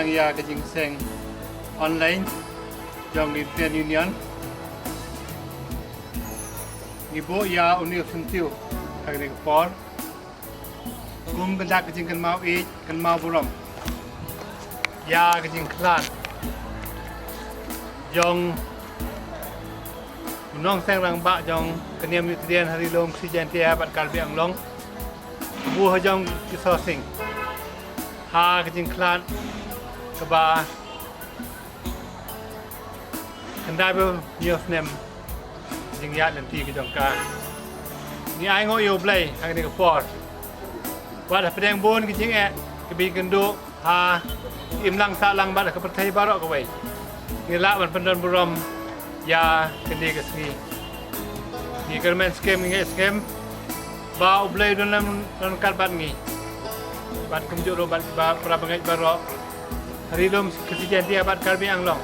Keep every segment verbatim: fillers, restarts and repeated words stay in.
Ïa ka jingseng online jong European Union, ngi buh ïa une u syntiew ha kane ka por kum ka dak ka jingkynmaw ïeit, kynmaw burom ïa ka jingkhlad jong u nongseng rangbah jong ka Niam Ïutdien ha Ri Lum Khasi Jaiñtia bad Karbi Anglong, u Buh Jong Ki Sosing, ha ka jingkhlad kaba khyndai phew hynñiew snem jingïaid lynti ka jong ka. Ngi ai nguh ïa U Blei ha kane ka por. Wat hapdeng bun ki jingeh kiba ïakynduh ha imlang sahlang bad ha ka pyrthei baroh kawei, ngi lah ban pyndon burom ïa kane ka sngi. Ngi kyrmen skhem, ngi ngeit skhem ba U Blei u don lem ryngkat bad ngi, bad kumjuh ruh bad ba para bangeit baroh ha Ri Lum Khasi Jaiñtia bad Karbi Anglong,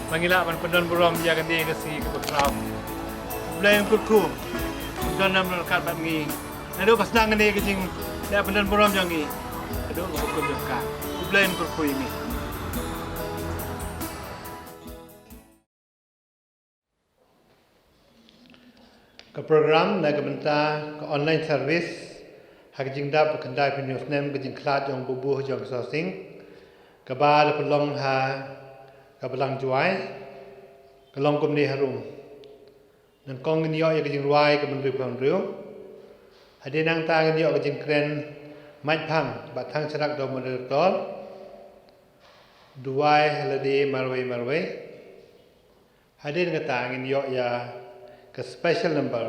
ba ngi lah ban pyndon burom ïa kane ka sngi kaba khraw. U Blei un kyrkhu, un don lem ryngkat bad ngi. Naduh ba sdang kane ka jingïaid pyndon burom jong ngi haduh ka hukum jong ka. U Blei un kyrkhu ïa ngi. Ka program na ka bynta ka online service ha ka jingdap ba khyndai phew hynñiew snem ka jingkhlad jong u Buh Jong Ki Sosing, kaba la pynlong ha ka Balang Jowai, ka long kumne harum. Nyngkong ngin ïoh ïa ka jingrwai kaba hynriew phew hynriew. Hadien nangta ngin ïoh ka jingkren maitphang bad thang sharak da u moderator, duwai ha lade marwei marwei. Hadien kata ngin ïoh ïa ka special number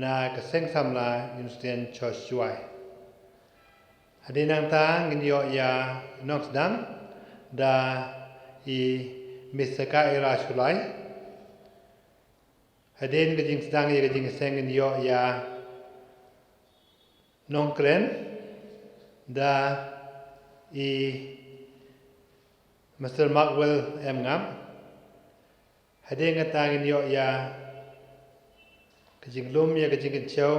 na ka Seng Samla Unitarian Church Jowai. Hadien nangta ngin ïoh ïa i nongsdang da i Mister Ka Ira Shullai. Hadien ka jingsdang ïa ka jingseng ngin ïoh ïa nongkren da i Mister Markwell M Ngap. Hadien kata ngin ïoh ïa ka jinglum ïa ka jingkynshew,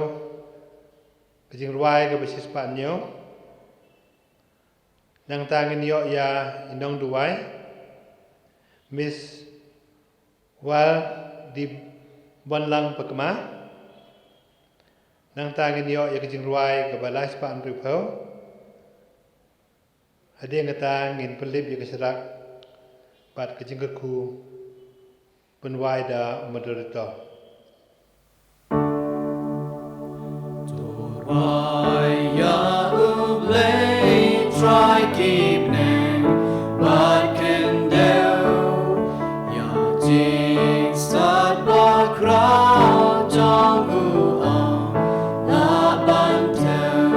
ka jingrwai kaba shispah hynñiew. Nangta ngin ïoh ïa i nongduwai, Miss Wardibonlang Pakma. Nangta ngin ïoh ïa ka jingrwai kaba lai spah hynriew phew. Hadien kata ngin pynlip ïa ka sharak bad ka jingkyrkhu pynwai da u moderator. To rwai ïa U Blei Trai ki bneng bad khyndew, ïa jingstad bakhraw jong u ong la ban thew.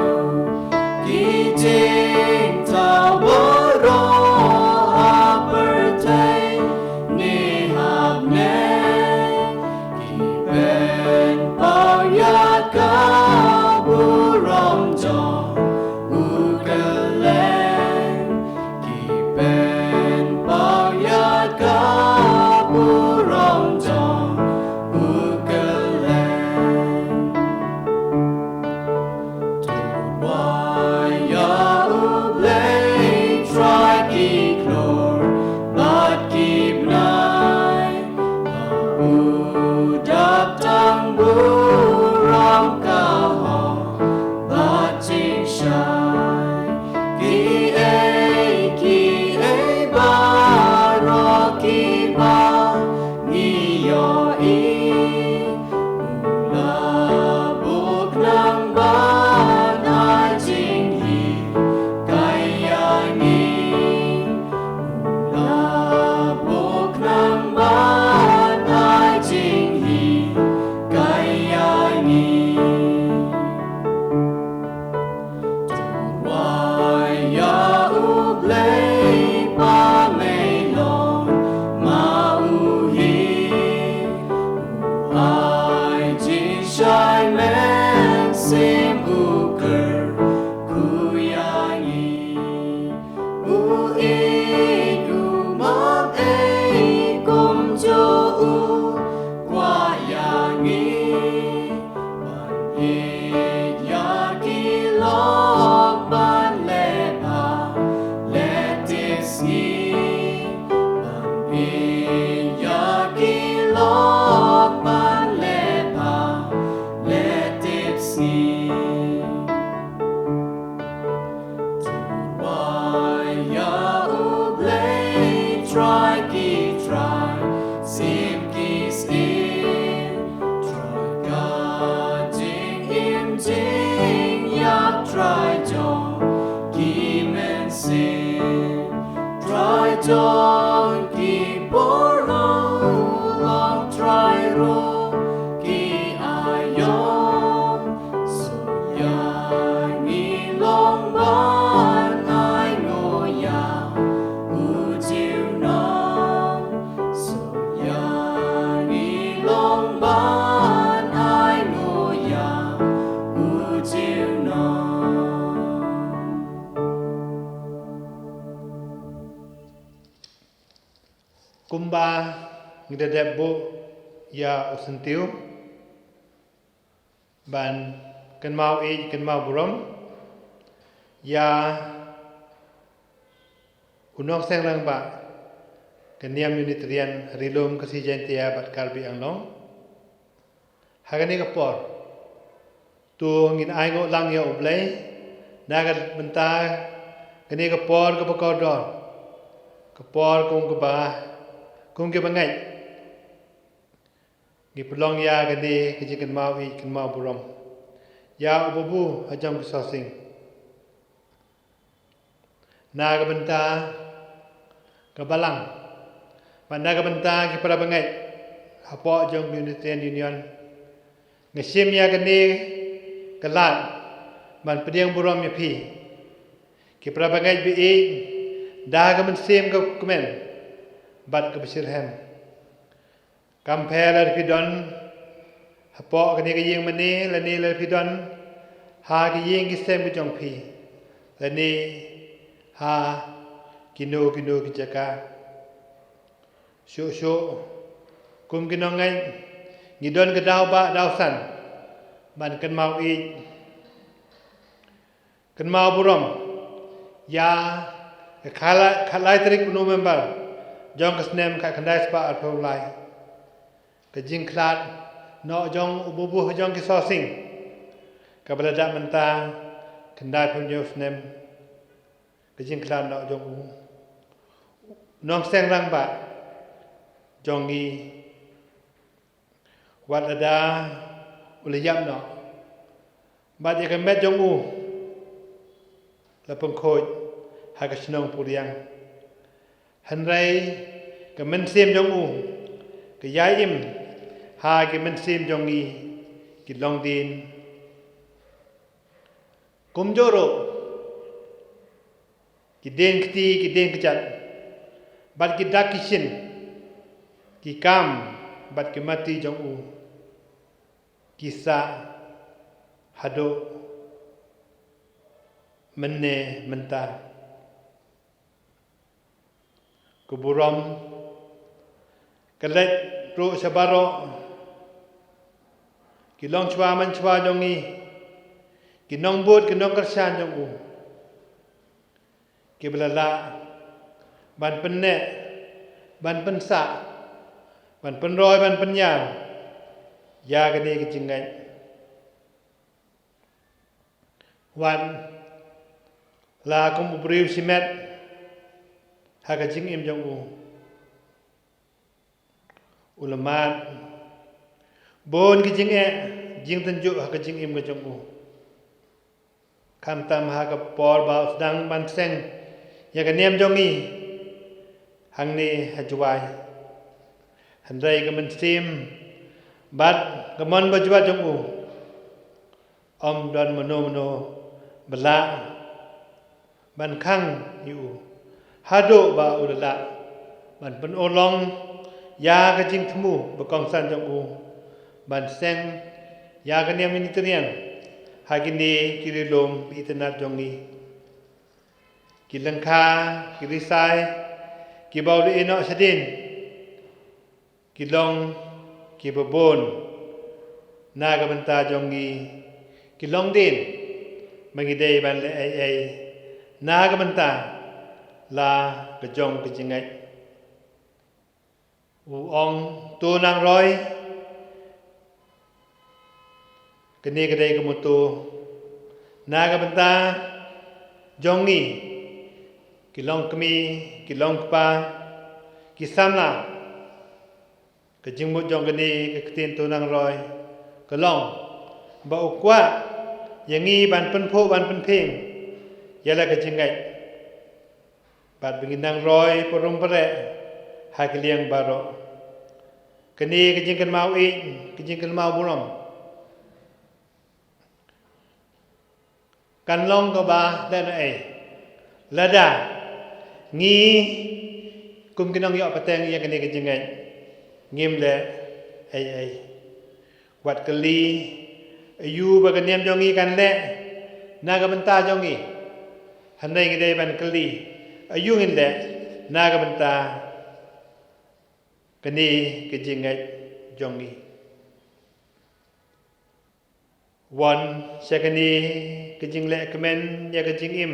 Ki jingthaw baroh ha pyrthei ne ha bneng, ki pynpaw ïa ka burom Ïa ki lok ban leh bha leh tip sngi. Trai ïa U Blei, trai ki trai, sim ki sim, trai ka jingim jingïap, trai jong ki mynsiem, trai jong ki briew, long trai ruh ki aïom. Sngewbha ngi long ban ai nguh ïa U junom. Sngewbha ngi long ban ai nguh ïa U junom. Kumba ngi da dep buh ïa u syntiew, ban kynmaw ïeit kynmaw burom ïa u Nongseng Rangbah ka Niam Unitarian Ri-lum Khasi Jaiñtia bad Karbi Anglong. Ha kane ka por, to ngin ai nguh lang ïa U Blei na ka bynta kane ka por kaba kordor, ka por kum kaba, kum kaba ngeit. Ngi pynlong ïa kane ka jingkynmaw ïeit kynmaw burom ïa u Babu ha jong ki Sosing, na ka bynta ka Balang bad na ka bynta ki para bangeit hapoh jong Unitarian Union. Nga shim ïa kane ka lad ban pdiang burom ïa phi, ki para bangeit ba ïeit, da ka mynsiem ka kmen bad kaba shitrhem. Kam pher lada phi don hapoh kane ka ïing mane lane lada phi don ha ki ïing ki sem ki jong phi lane ha kino kino ki jaka. Shuh shuh kum ki nongngeit, ngi don ka daw ba daw san ban kynmaw ïeit kynmaw burom ïa ka khala-, khatlai tarik u November jong ka snem khatkhyndai spah arphew lai. Ka jingkhlad noh jong u Babu ha jong ki Sosing kaba la dap mynta khyndai phew hynñiew snem. Ka jingkhlad noh jong u Nongseng Rangbah jong ngi, wat lada u la ïap noh bad ïa ka met jong u la pynkhuid ha ka shnong Puriang. Hynrei ka mynsiem jong u ka ïai im ha ki mynsiem jong ngi ki longdien. Kumjuh ruh ki dien kti ki dien kjat bad ki dak ki shin, ki kam bad ki mati jong u ki sah haduh mynne mynta. Ka burom ka leit ruh sha baroh ki longshuwa manshuwa jong ngi, ki nongbud ki nongkyrshan jong u, kiba la lah ban pynneh, ban pynsah, ban pynroi, ban pynïar ïa kane ka jingngeit. Wat la kum u briew shimet ha ka jingim jong u, u la mad bun ki jingeh jingtynjuh ha ka jingim ka jong u. Khamtam ha ka por ba u sdang ban seng ïa ka niam jong ngi hangne ha Jowai, hynrei ka mynsiem bad ka mon ba jwat jong u, ym don mano mano ba lah ban khang ïa u, haduh ba u la lah ban pynurlong ïa ka jingthmu ba kongsan jong u ban seng ïa ka niam Unitarian ha kine ki ri lum ba itynnad jong ngi. Ki lyngkha, ki risai kiba u la ïehnoh shadien, ki long kiba bun na ka bynta jong ngi ki longdien, ba ngi dei ban leh ei ei na ka bynta la ka jong ka jingngeit. U ong, to nang roi, kane ka dei ka mutto na ka bynta jong ngi ki long kmie, ki long kpa, ki samla. Ka jingmut jong kane ka ktien to nang roi ka long ba u kwah ïa ngi ban pynphuh, ban pynphieng ïa la ka jingngeit, bad ba ngin nang roi parum pareh ha ki liang baroh. Kane ka jingkynmaw ïeit, ka jingkynmaw burom, kan long kaba lehnohei lada ngi kum ki nongïoh pateng ïa kane ka jingngeit ngim leh ei ei. Wat kylli aïu ba ka niam jong ngi kan leh na ka bynta jong ngi. Hynrei ngi dei ban kylli aïu ngin leh na ka bynta kane ka jingngeit jong ngi. Wan sha kane ka jingleh kmen ïa ka jingim,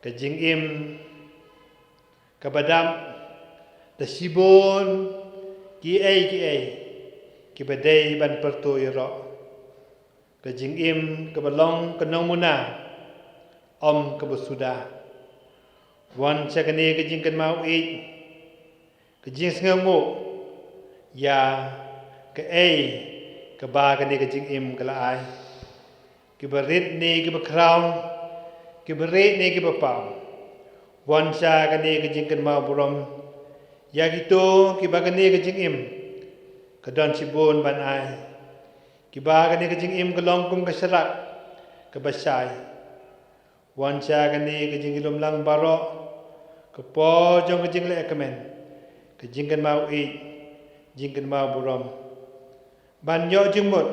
ka jingim kaba dap da shibun kiei kiei kiba dei ban pyrto ïaroh. Ka jingim kaba long ka nongmuna, ym kaba suda. Wan sha kane ka jingkynmaw ïeit, ka jingsngewnguh ïa kaei kaba kane ka jingim ka la ai, kiba rit ne kiba khraw, kiba rieh ne kiba paw. Wan sha kane ka jingkynmaw burom ïa kito kiba kane ka jingim ka don shibun ban ai, kiba kane ka jingim ka long kum ka sharak kaba shai. Wan sha kane ka jingïalumlang baroh, ka por jong ka jingleh kmen, ka jingkynmaw ïeit, jingkynmaw burom, ban ïoh jingmut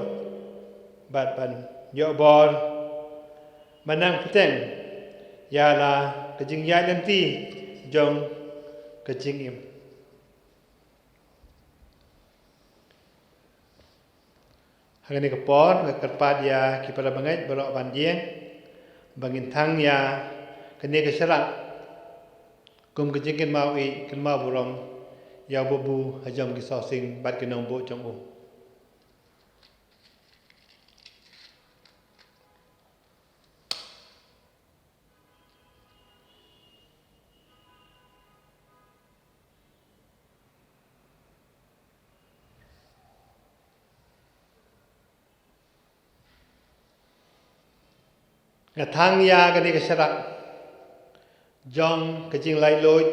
bad ban ïoh bor, ban nang bteng ïa la ka jingïaid lynti jong ka jingim. Ha kane ka por nga kyrpad ïa ki para bangeit baroh ban ïeng ba ngin thang ïa kane ka sharak kum ka jingkynmaw ïeit, kynmaw burom ïa u Babu ha jong ki sawsing bad ki nongbuh jong u. Nga thang ïa kane ka sharak jong ka jinglaitluid,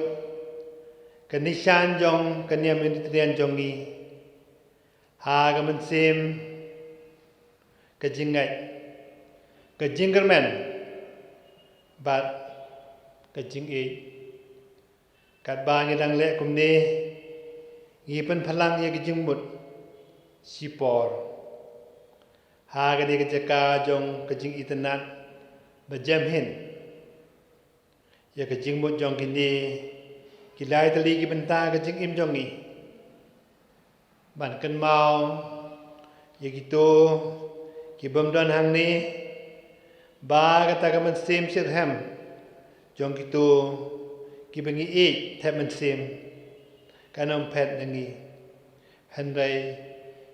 ka nishan jong ka niam Unitarian jong ngi, ha ka mynsiem ka jingngeit, ka jingkyrmen bad ka jingïeit. Katba ngi dang leh kumne, ngi pynphalang ïa ka jingmut shipor ha kane ka jaka jong ka jingitynnad ba jem hin. Ïa ka jingmut jong kine ki lai tylli ki bynta ka jingim jong ngi, ban kynmaw ïa kito ki bym don hangne, ba kata ka mynsiem shitrhem jong kito kiba ngi ïeit thep mynsiem kan ym phet na ngi, hynrei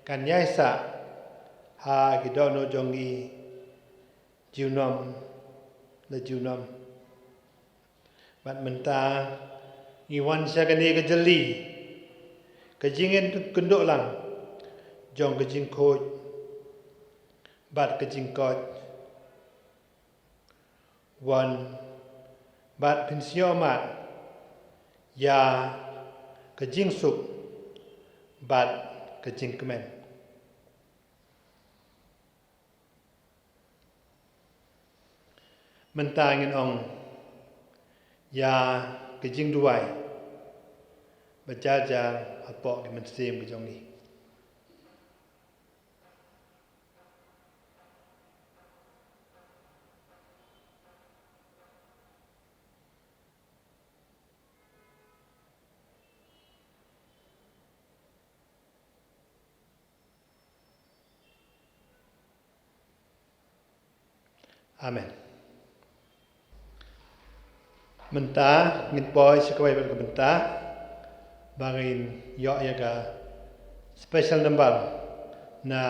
kan ïaisah ha ki dohnud jong ngi junom la junom. Bad mynta ngi wan sha kane ka jylli, ka jingïakynduh lang jong ka jingkhuid bad ka jingkoit. Wan bad pynsngewmad ïa ka jingsuk bad ka jingkmen. Mynta ngin ong ïa ka jingduwai ba jar jar hapoh ki mynsiem ka jong ngi. Amen. Mynta ngin poi sha kawei pat ka bynta, ba ngin ïoh ïa ka special number na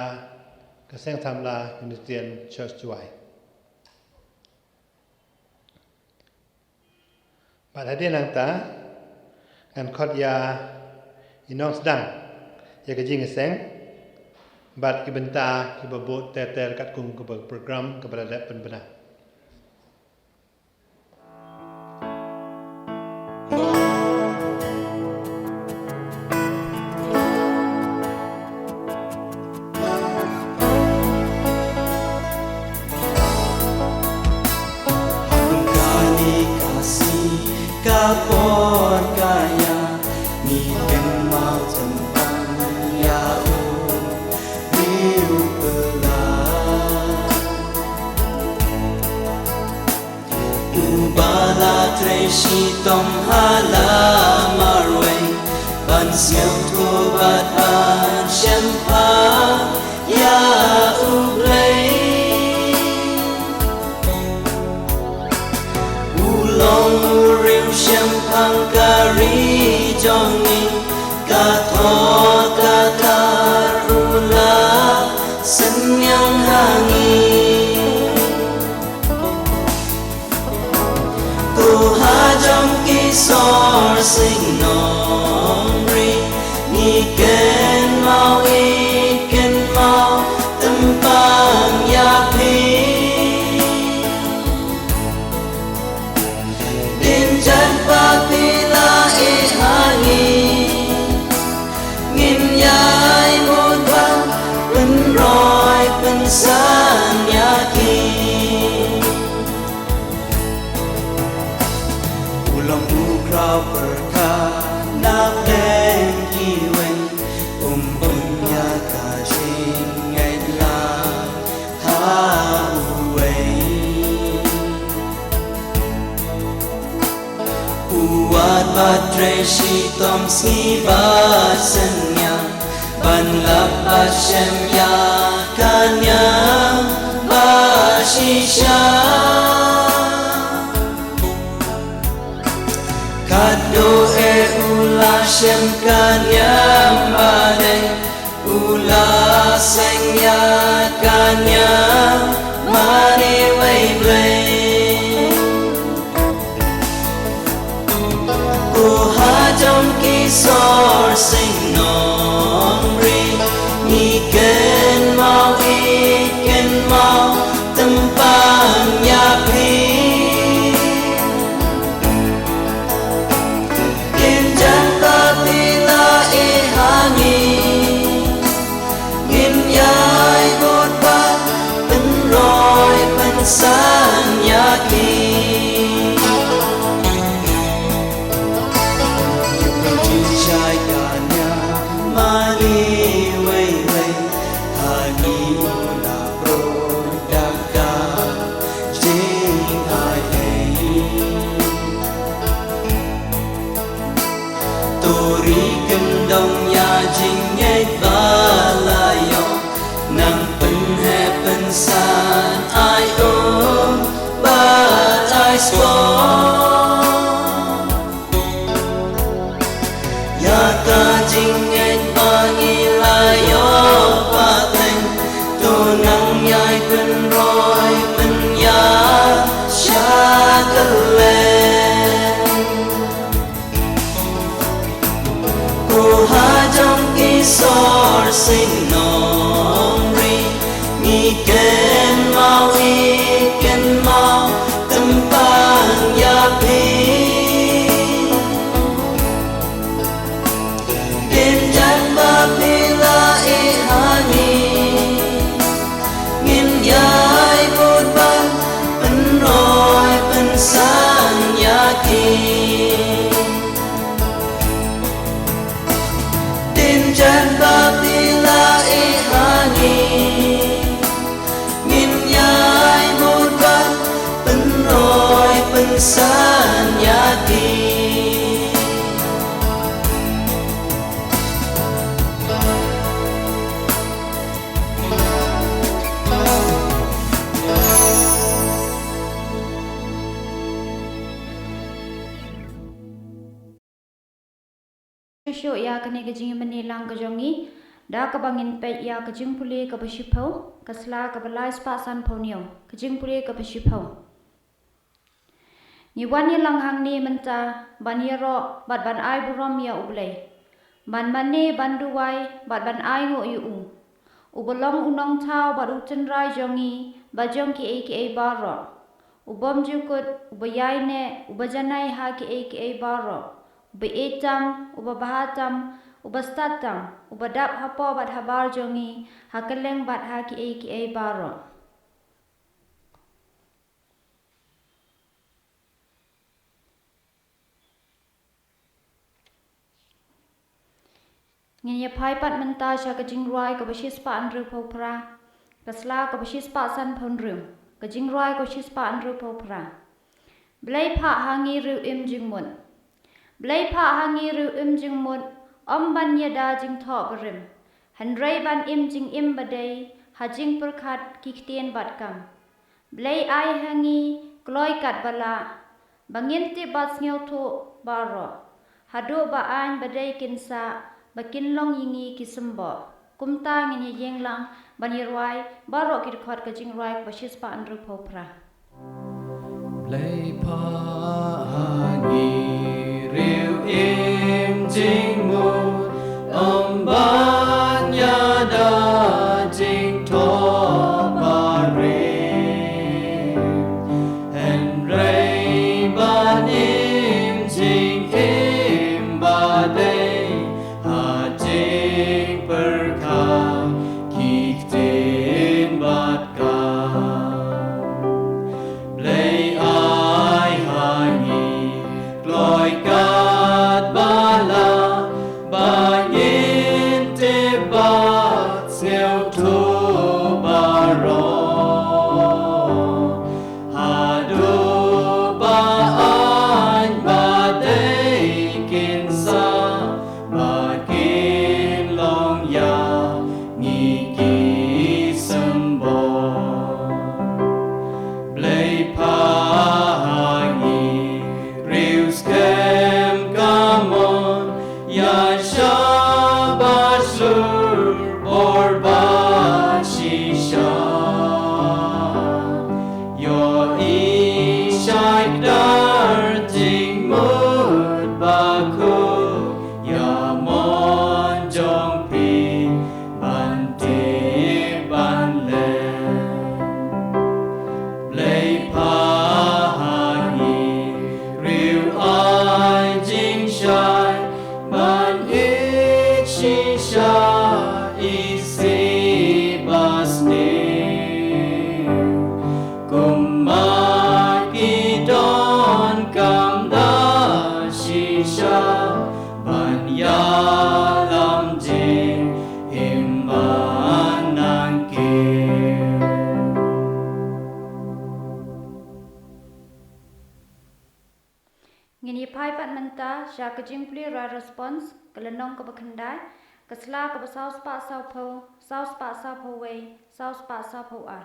ka Seng Samla Unitarian Church Jowai. Bad hadien nangta ngan khot ïa i nongsdang ïa ka jingïaseng bad ki bynta kiba bud ter ter katkum kaba program kaba la dep pynbna. Kane ka sngi ka por ka ïa ngi kynmaw tymmen ïa u briew ba la Uba la trei shitom ha la marwei ban sngewthuh bad ban shemphang ïa U Blei. U long u riewshemphang ka ri jong ngi, ka thoh ka tar u la synñiang ha ngi. Ko ha jong ki sor sing nongri, ngi kynmaw, ngi kynmaw tymmen ïa phi. Dien jait ba phi la ïeh ha ngi, ngin ïai bud bad pynroi pynsan ïa ki. U long u khraw pyrkhat na pdeng kiwei, um bun ïa ka jingngeit la ha uwei. U wad bad trei shitom sngi bad synñiang ban lap bad shem ïa ka niam ba shisha. Katno eh u la shem ka niam ba dei, u la seng ïa ka niam mane wei Blei. Ko ha jong ki sor sing nongri, ngi kynmaw, ngi kynmaw tymmen ïa phi. Dien jait ba phi la ïeh ha ngi, ngin ïai bud bad pynroi pynsan ïa ki. Jingshai ka niam mane wei wei, ha ngi u la pynroi da ka jingaiei. To ri kyndong ïa jingngeit ba la ïoh, nang pynheh pynsan, ai um bad ai sngewthuh. Ïa ka jingngeit ba ngi la ïoh pateng, to nang ïai pynroi pynïaid sha kylleng. Ko ha jong ki sor sing nongri, ngi kynmaw, ngi kynmaw tymmen ïa phi. Dien jait ba phi la ïeh ha ngi, ngin ïai bud bad pynroi pynsan ïa ki. Dien jait ba phi la ïeh ha ngi, ngin ïai bud bad pynroi pynsan ïa ki. shuh shuh ïa kane ka jingïamane lang ka jong ngi da kaba ngin peit ïa ka jingpule kaba shiphew, ka sla kaba lai spah sanphew hynñiew. Ka jingpule kaba shiphew. Ngi wan ïalang hangne mynta ban ïaroh bad ban ai burom ïa U Blei, ban mane, ban duwai bad ban ainguh ïa u, uba long u Nongthaw bad u Tynrai jong ngi bad jong kiei kiei baroh, u bym ju kut, uba ïaineh, uba janai ha kiei kiei baroh, uba ïeit tam, uba bha tam, uba stad tam, uba dap hapoh bad habar jong ngi, ha kylleng bad ha kiei kiei baroh. Ngin ïa phai pat mynta sha ka jingrwai kaba shispah hynriewphew phra, ka sla kaba shispah sanphew hynriew. Ka jingrwai kaba shispah hynriewphew phra. Blei phah ha ngi riew im jingmut. Blei phah ha ngi riew im jingmut, ym ban ïada jingthoh barim, hynrei ban im jingim ba dei ha jingpyrkhat ki ktien bad kam. Blei ai ha ngi kloi katba lah, ba ngin tip bad sngewthuh baroh, haduh ba aiñ ba dei kin sah, ba kin long ïa ngi ki symboh. Kumta ngin ïa ïeng lang ban ïa rwai baroh ki dkhot ka jingrwai kaba shispah hynriewphew phra. Blei phah ha ngi riew im jingmut, ym ban ïada jingthoh barim, hynrei ban im jingim ba dei ha jingpyrkhat ki ktien bad kam. Blei ai ha ngi kloi katba lah, ba ngin tip bad sngewthuh baroh, haduh ba aiñ ba dei kin sah, ba kin long ïa ngi ki symboh. Blei phah ha ngi riew skhem kamon, ïa shah bad shlur bor bad shisha. Ïohi shai kdar jingmut bakhuid ïa mon jong phi ban tip ban leh. Blei phah ha ngi riew ai jingshai ban ïeit shisha isih ba sniew. Kumba ki donkam da shisha ban ïalam jingim ba nangkiew. Ngin ïa phai pat mynta sha ka jingpule rwai response, ka lynnong kaba khyndai, ka sla kaba saw spah sawphew, saw spah sawphew wei, saw spah sawphew ar.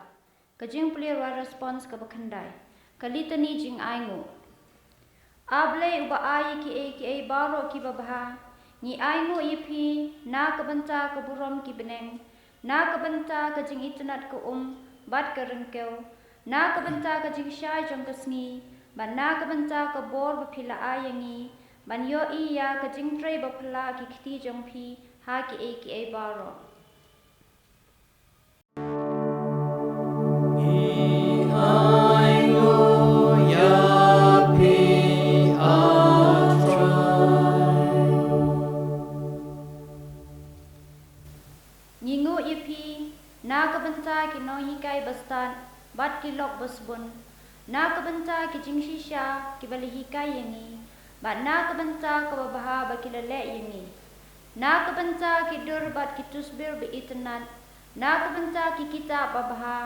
Ka jingpule rwai response kaba khyndai. Ka litani jingainguh. A Blei uba ai ïa kiei kiei baroh kiba bha, ngi ainguh ïa phi na ka bynta ka burom ki bneng, na ka bynta ka jingitynnat ka um bad ka ryngkew, na ka bynta ka jingshai jong ka sngi, bad na ka bynta ka bor ba phi la ai ïa ngi ban ïohi ïa ka jingtrei ba phylla ki kti jong phi ha kiei kiei baroh. Ngi ainguh ïa phi, A Trai. Ngi nguh ïa phi na ka bynta ki nonghikai bastad bad ki lok basbun, na ka bynta ki jingshisha kiba la hikai ïa ngi, bad na ka bynta kaba bha ba ki la leh ïa ngi, na ka bynta ki dur bad ki tusbir ba itynnat, na ka bynta ki kitab babha,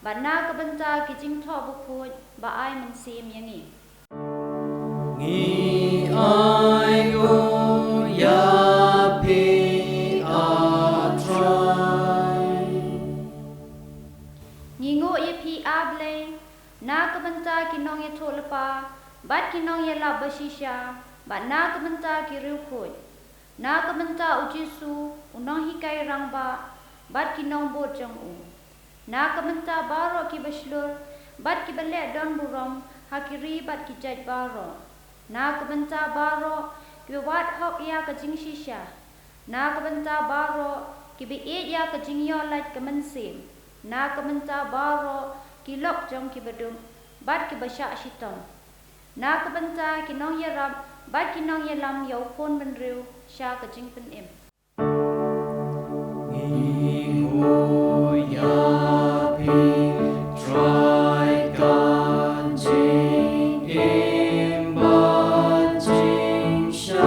bad na ka bynta ki jingthoh bakhuid ba ai mynsiem ïa ngi. Ngi ainguh ïa phi, A Trai. Ngi nguh ïa phi, A Blei, na ka bynta ki nongïathuhlypa bad ki nongïalap bashisha, bad na ka bynta ki riewkhuid, Na ka bynta u Jisu, u nonghikai rangbah, bad ki nongbud jong u. Na ka bynta baroh kiba shlur, bad kiba leh don burom ha ki ri bad ki jait baroh. Na ka bynta baroh kiba wad hok ïa ka jingshisha. Na ka bynta baroh kiba ïeit ïa ka jingïoh lait ka mynsiem. Na ka bynta baroh ki lok jong kiba duk, bad kiba shah shitom. Na ka bynta ki nongïarap bad ki nongïalam ïa u khun bynriew sha ka jingpynim. Ngi nguh ïa phi, Trai, ka jingim bad jingshai.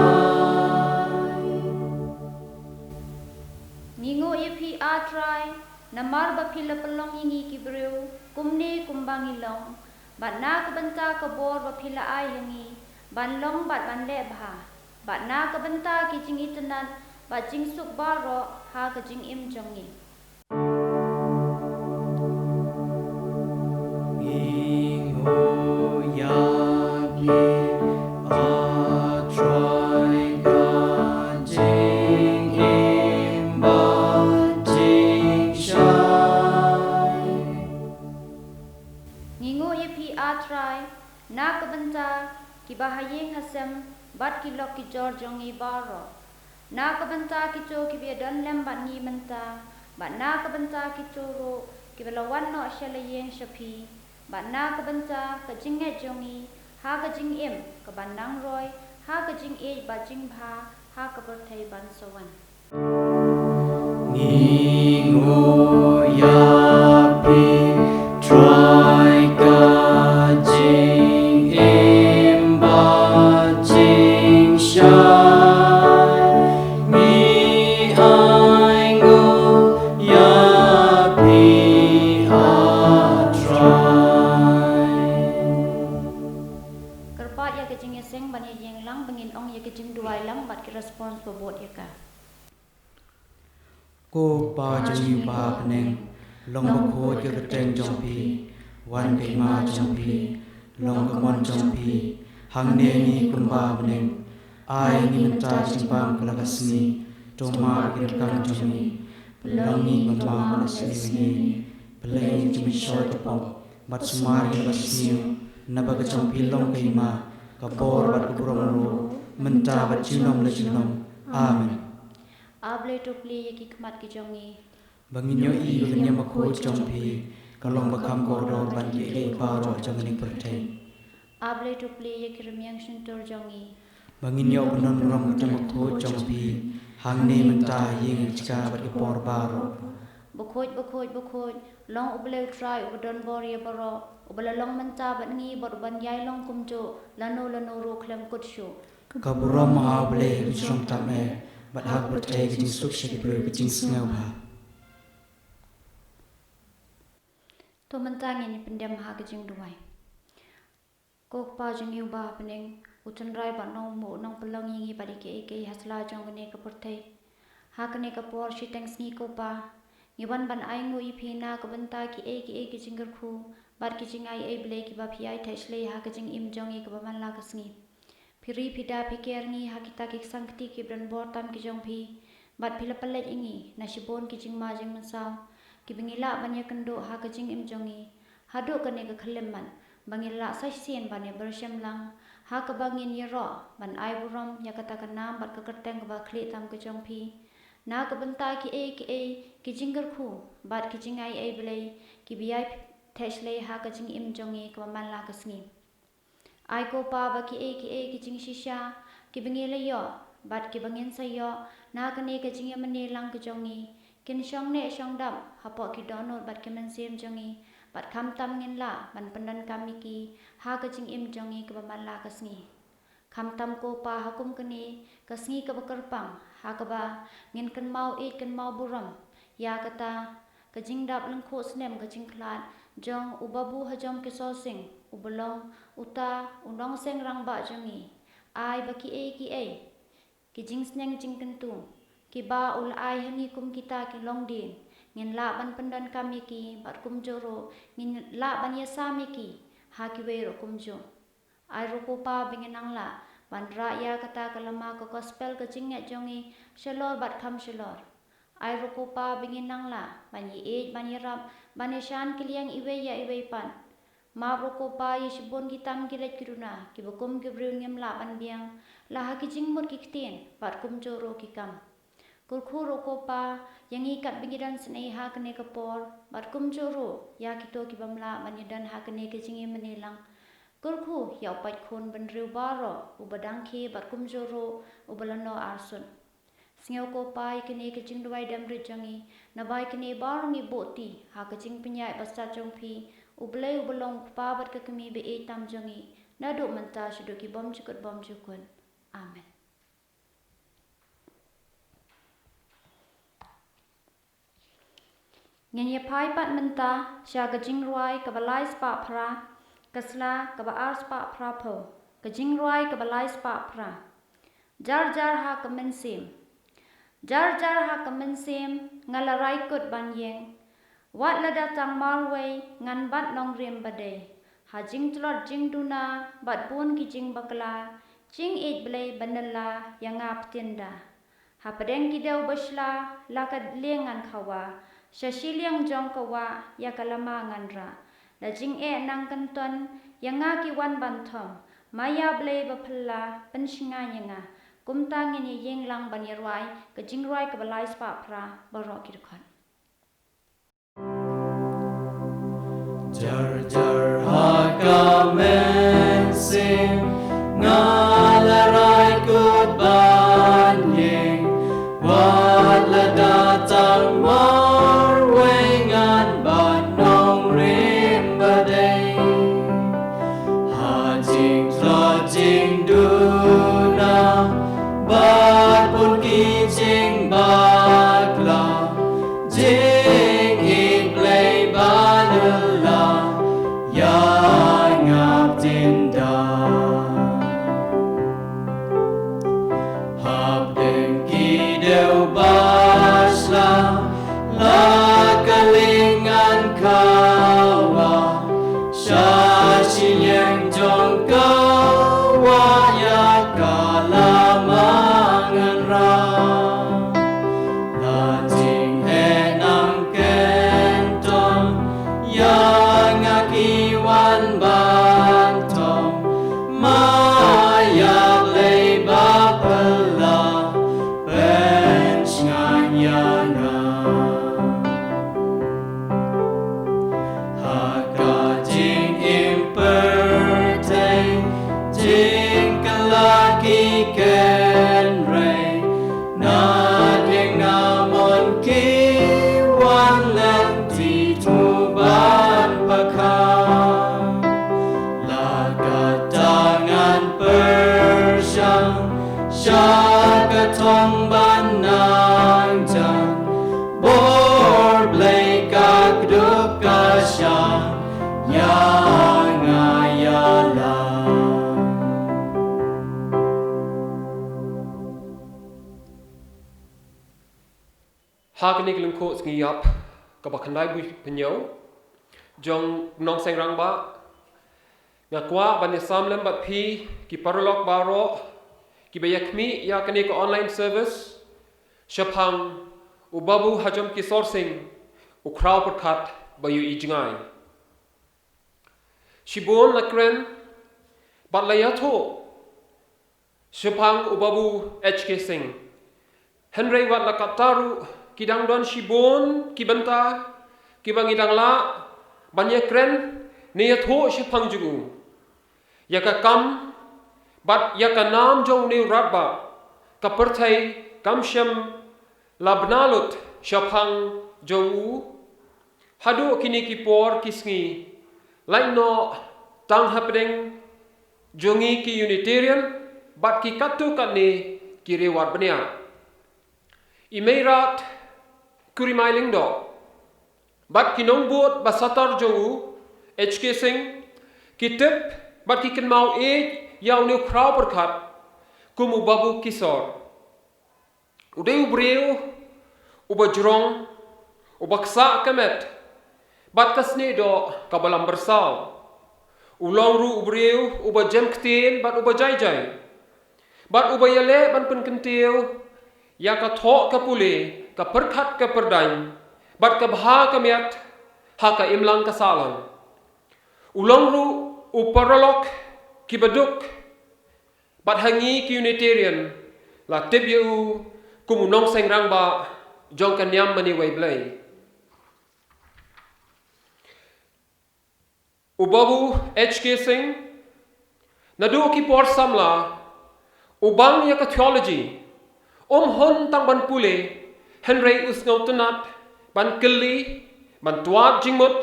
Ngi nguh ïa phi, A Trai, namar ba phi la pynlong ïa ngi ki briew kumne kumba ngi long, bad na ka bynta ka bor ba phi la ai ha ngi ban long bad ban leh bha, bad na ka bynta ki jingitynnat bad jingsuk baroh ha ka jingim jong ngi. Ngi nguh ïa phi, A Trai, ka jingim bad jingshai. Ngi nguh ïa phi, A Trai, na ka bynta kiba ha ïing ha sem bad ki lok ki jor jong ngi baroh. Na ka bynta kito kiba ïadon lem bad ngi mynta, bad na ka bynta kito ruh kiba la wan noh sha la ïing sha phi, bad na ka bynta ka jingngeit jong ngi ha ka jingim kaban nang roi ha ka jingïeit bad jingbha ha ka pyrthei ban sa wan. Ngi nguh ïa phi, Trai, ka jingim bad jingshai. Ngi ainguh ïa phi, A Trai. Kyrpad ïa ka jingïaseng ban ïaïeng lang, ba ngin ong ïa ka jingduwai lang bad ki response ba bud ïa ka. Ko Pa jong ngi uba ha bneng, long bakhuid ka kyrteng jong phi, wan ka hima jong phi, long ka mon jong phi, hangne ha ngi kumba ha bneng. Ai ngi mynta jingbam ka la ka sngi, to map ïa ki ryngkang jong ngi, pynlong ngi kumba ha ka sngi, pynlong ngi jingmynshuwa ka pop, bad sumar ïa ka sniew, naba ka jong phi long ka hima, ka bor bad ka burom ruh, mynta bad junom la junom. Amen. A Blei, to plie ïa ki khmat ki jong ngi, ba ngin ïohi ba ka niam bakhuid jong phi ka long ba kham kordor ban kiei kiei baroh jong kane ka pyrthei. A Blei, to plie ïa ki rmiang shyntur jong ngi, ba ngin ïoh ban don burom ka niam bakhuid jong phi, hangne mynta, ha ïing ha jaka bad ki por baroh. Bakhuid, bakhuid, bakhuid, long U Blei U Trai uba don bor ïa baroh, uba la long mynta bad ngi bad uban ïai long kumjuh lano lano ruh khlem kut shuh. Ka burom ha U Blei ha ka jrong tam eh, bad ha ka pyrthei ka jingsuk sha ki briew ka jingsngewbha. To mynta ngin ïa pyndem ha ka jingduwai. Ko Kpa jong ngi uba ha bneng, U tynrai bad U nongmuh, U nongpynlong ïa ngi bad ïa kiei kiei ha sla jong kane ka pyrthei. Ha kane ka por shiteng sngi ko Pa, ngi wan ban ainguh ïa phi na ka bynta kiei kiei ki jingkyrkhu bad ki jingai ei Blei kiba phi ai theh shlei ha ka jingim jong ngi kaba man la ka sngi. Phi ri phi da phi ker ngi ha kita ki ksang kti kiba don bor tam ki jong phi, bad phi la pynleit ïa ngi na shibun ki jingma jingmynsaw kiba ngi lah ban ïakynduh ha ka jingim jong ngi, haduh kane ka khyllipmat ba ngin lah sa shisien ban ïa byrshim lang, ha kaba ngin ïaroh ban ai burom ïa kata ka nam bad ka kyrteng kaba khlieh tam ka jong phi, na ka bynta kiei kiei ki jingkyrkhu bad ki jingai ei Blei kiba ïai theh shlei ha ka jingim jong ngi kaba man la ka sngi. Ai ko Pa ba kiei kiei ki jingshisha kiba ngi la ïoh bad kiba ngin sa ïoh na kane ka jingïamane lang ka jong ngi, kin shong neh shong dap hapoh ki dohnud bad ki mynsiem jong ngi, bad khamtam ngin lah ban pyndonkam ïa ki ha ka jingim jong ngi kaba man la ka sngi. Khamtam ko Pa, ha kum kane ka sngi kaba kyrpang, ha kaba ngin kynmaw ïeit kynmaw burom ïa kata ka jingdap lyngkhuh snem ka jingkhlad jong u Babu Hajom Keso Singh, uba long uta u nongseng rangbah jong ngi. Ai ba kiei kiei ki jingsneng jingkyntu kiba u la ai ha ngi kum kita ki longdien, ngin lah ban pyndonkam ïa ki, bad kumjuh ruh ngin lah ban ïasam ïa ki ha kiwei ruh kumjuh. Ai ruh ko Pa ba ngin nang lah ban rah ïa kata ka lama ka gospel ka jingngeit jong ngi shalor bad kham shalor. Ai ruh ko Pa ba ngin nang lah ban ïeit, ban ïarap, ban ïashan kylliang iwei ïa iwei pat. Map ruh ko Pa ïa shibun ki tam ki leit ki duna kiba kum ki briew ngim lah ban biang la ha ki jingmut ki ktien bad kumjuh ruh ki kam. Kyrkhu ruh ko Pa ïa ngi katba ngi don sngewbha ha kane ka por bad kumjuh ruh ïa kito ki bym lah ban ïadon ha kane ka jingim mane lang. Kyrkhu ïa u paid khun bynriew baroh, uba dang khie bad kumjuh ruh uba la noh arsut. Sngew ko Pa ïa kane ka jingduwai dem rit jong ngi, naba ïa kane baroh ngi buh ti ha ka jingpynïaid bastad jong Phi, U Blei uba long u Kpa bad ka Kmie ba ïeit tam jong ngi, naduh mynta shaduh ki bymjukut bymjukut. Amen. Ngin ïa phai pat mynta sha ka jingrwai kaba lai spah phra, ka sla kaba ar spah phra phew. Ka jingrwai kaba lai spah phra. Jar jar ha ka mynsiem. Jar jar ha ka mynsiem nga la rai kut ban ïeng. Wat lada tang marwei ngan bat nongrim ba dei. Ha jingtlot jingduna bad bun ki jingbakla, jingïeit Blei ba nylla ïa nga pynda. Hapdeng ki dew ba shla la ka lieng ngan khawa, sha shiliang jong ka wah ïa ka lama ngan rah. La jingeh nang kynton ïa nga ki wan ban thom, ma ïa Blei ba phylla pynshngaiñ ïa nga. Kumta ngin ïa ïeng lang ban ïa rwai ka jingrwai kaba lai spah phra baroh ki dkhot. Jar jar ha ka mynsiem nga la rai kut ban ïeng, wat lada tang marwei ngan bat nongrim ba dei. Ha jingtlot jingduna bad bun ki jingbakla, jingïeit Blei ba nylla ïa nga pynda. Hapdeng ki dew ba shla la ka lieng ngan khawa, sha shiliang jong ka wah ïa ka lama ngan rah. La jingeh nang kynton ïa nga ki wan ban thom, ma ïa Blei ba phylla pynshngaiñ ïa nga. Ha ka jingim pyrthei jingkylla ki kynrei, na dei nga mon ki wan lynti tu ban pakha. La kata ngan pyrshang sha ka thong ban nang jan, bor Blei ka kdup ka shang ïa nga ïalam. Ha kane ka lyngkhuh sngi ïap kaba khyndai bui pynïaw jong Nongseng Rangbah, nga kwah ban ïasam lem bad phi ki paralok baroh kiba ïakhmih ïa kane ka online service shaphang u Babu Hajom Kisor Singh, u khraw pyrkhat ba ïohi jngai. Shibun la kren bad la ïathuh shaphang u Babu H K Singh. Hynrei wat la katta ruh ki dang don shibun ki bynta kiba ngi dang lah ban ïakren ne ïathuh shaphang jong u. Ïa ka kam bad ïa ka nam jong une u radbah ka pyrthei kam shym la bna lut shaphang jong u. Haduh kine ki por ki sngi, lait noh tang hapdeng jong ngi ki Unitarian bad ki katto katne ki riewar bniah. I Meirad Kuri Mai Lyngdoh bad ki nongbud ba satar jong u, H K Singh, ki tip bad ki kynmaw ïeit ïa une u khraw pyrkhat kum u Babu Kisor. U dei u briew uba jrong, uba ksah ka met bad ka snieh doh kaba lam byrsaw. U long ruh u briew uba jem ktien bad uba jai jai. Bad uba ïaleh ban pynkyntiew ïa ka thoh ka pule, ka pyrkhat ka pyrdaiñ, bad ka bha ka miat ha ka imlang ka sahlang. U long ruh u paralok kiba duk, bad ha ngi ki Unitarian la tip ïa u kum u nongseng rangbah jong ka niam mane wei Blei. U Babu H K Singh, naduh ki por samla, u bang ïa ka theology, um hun tang ban pule, hynrei u sngewtynnat ban kylli, ban twad jingmut,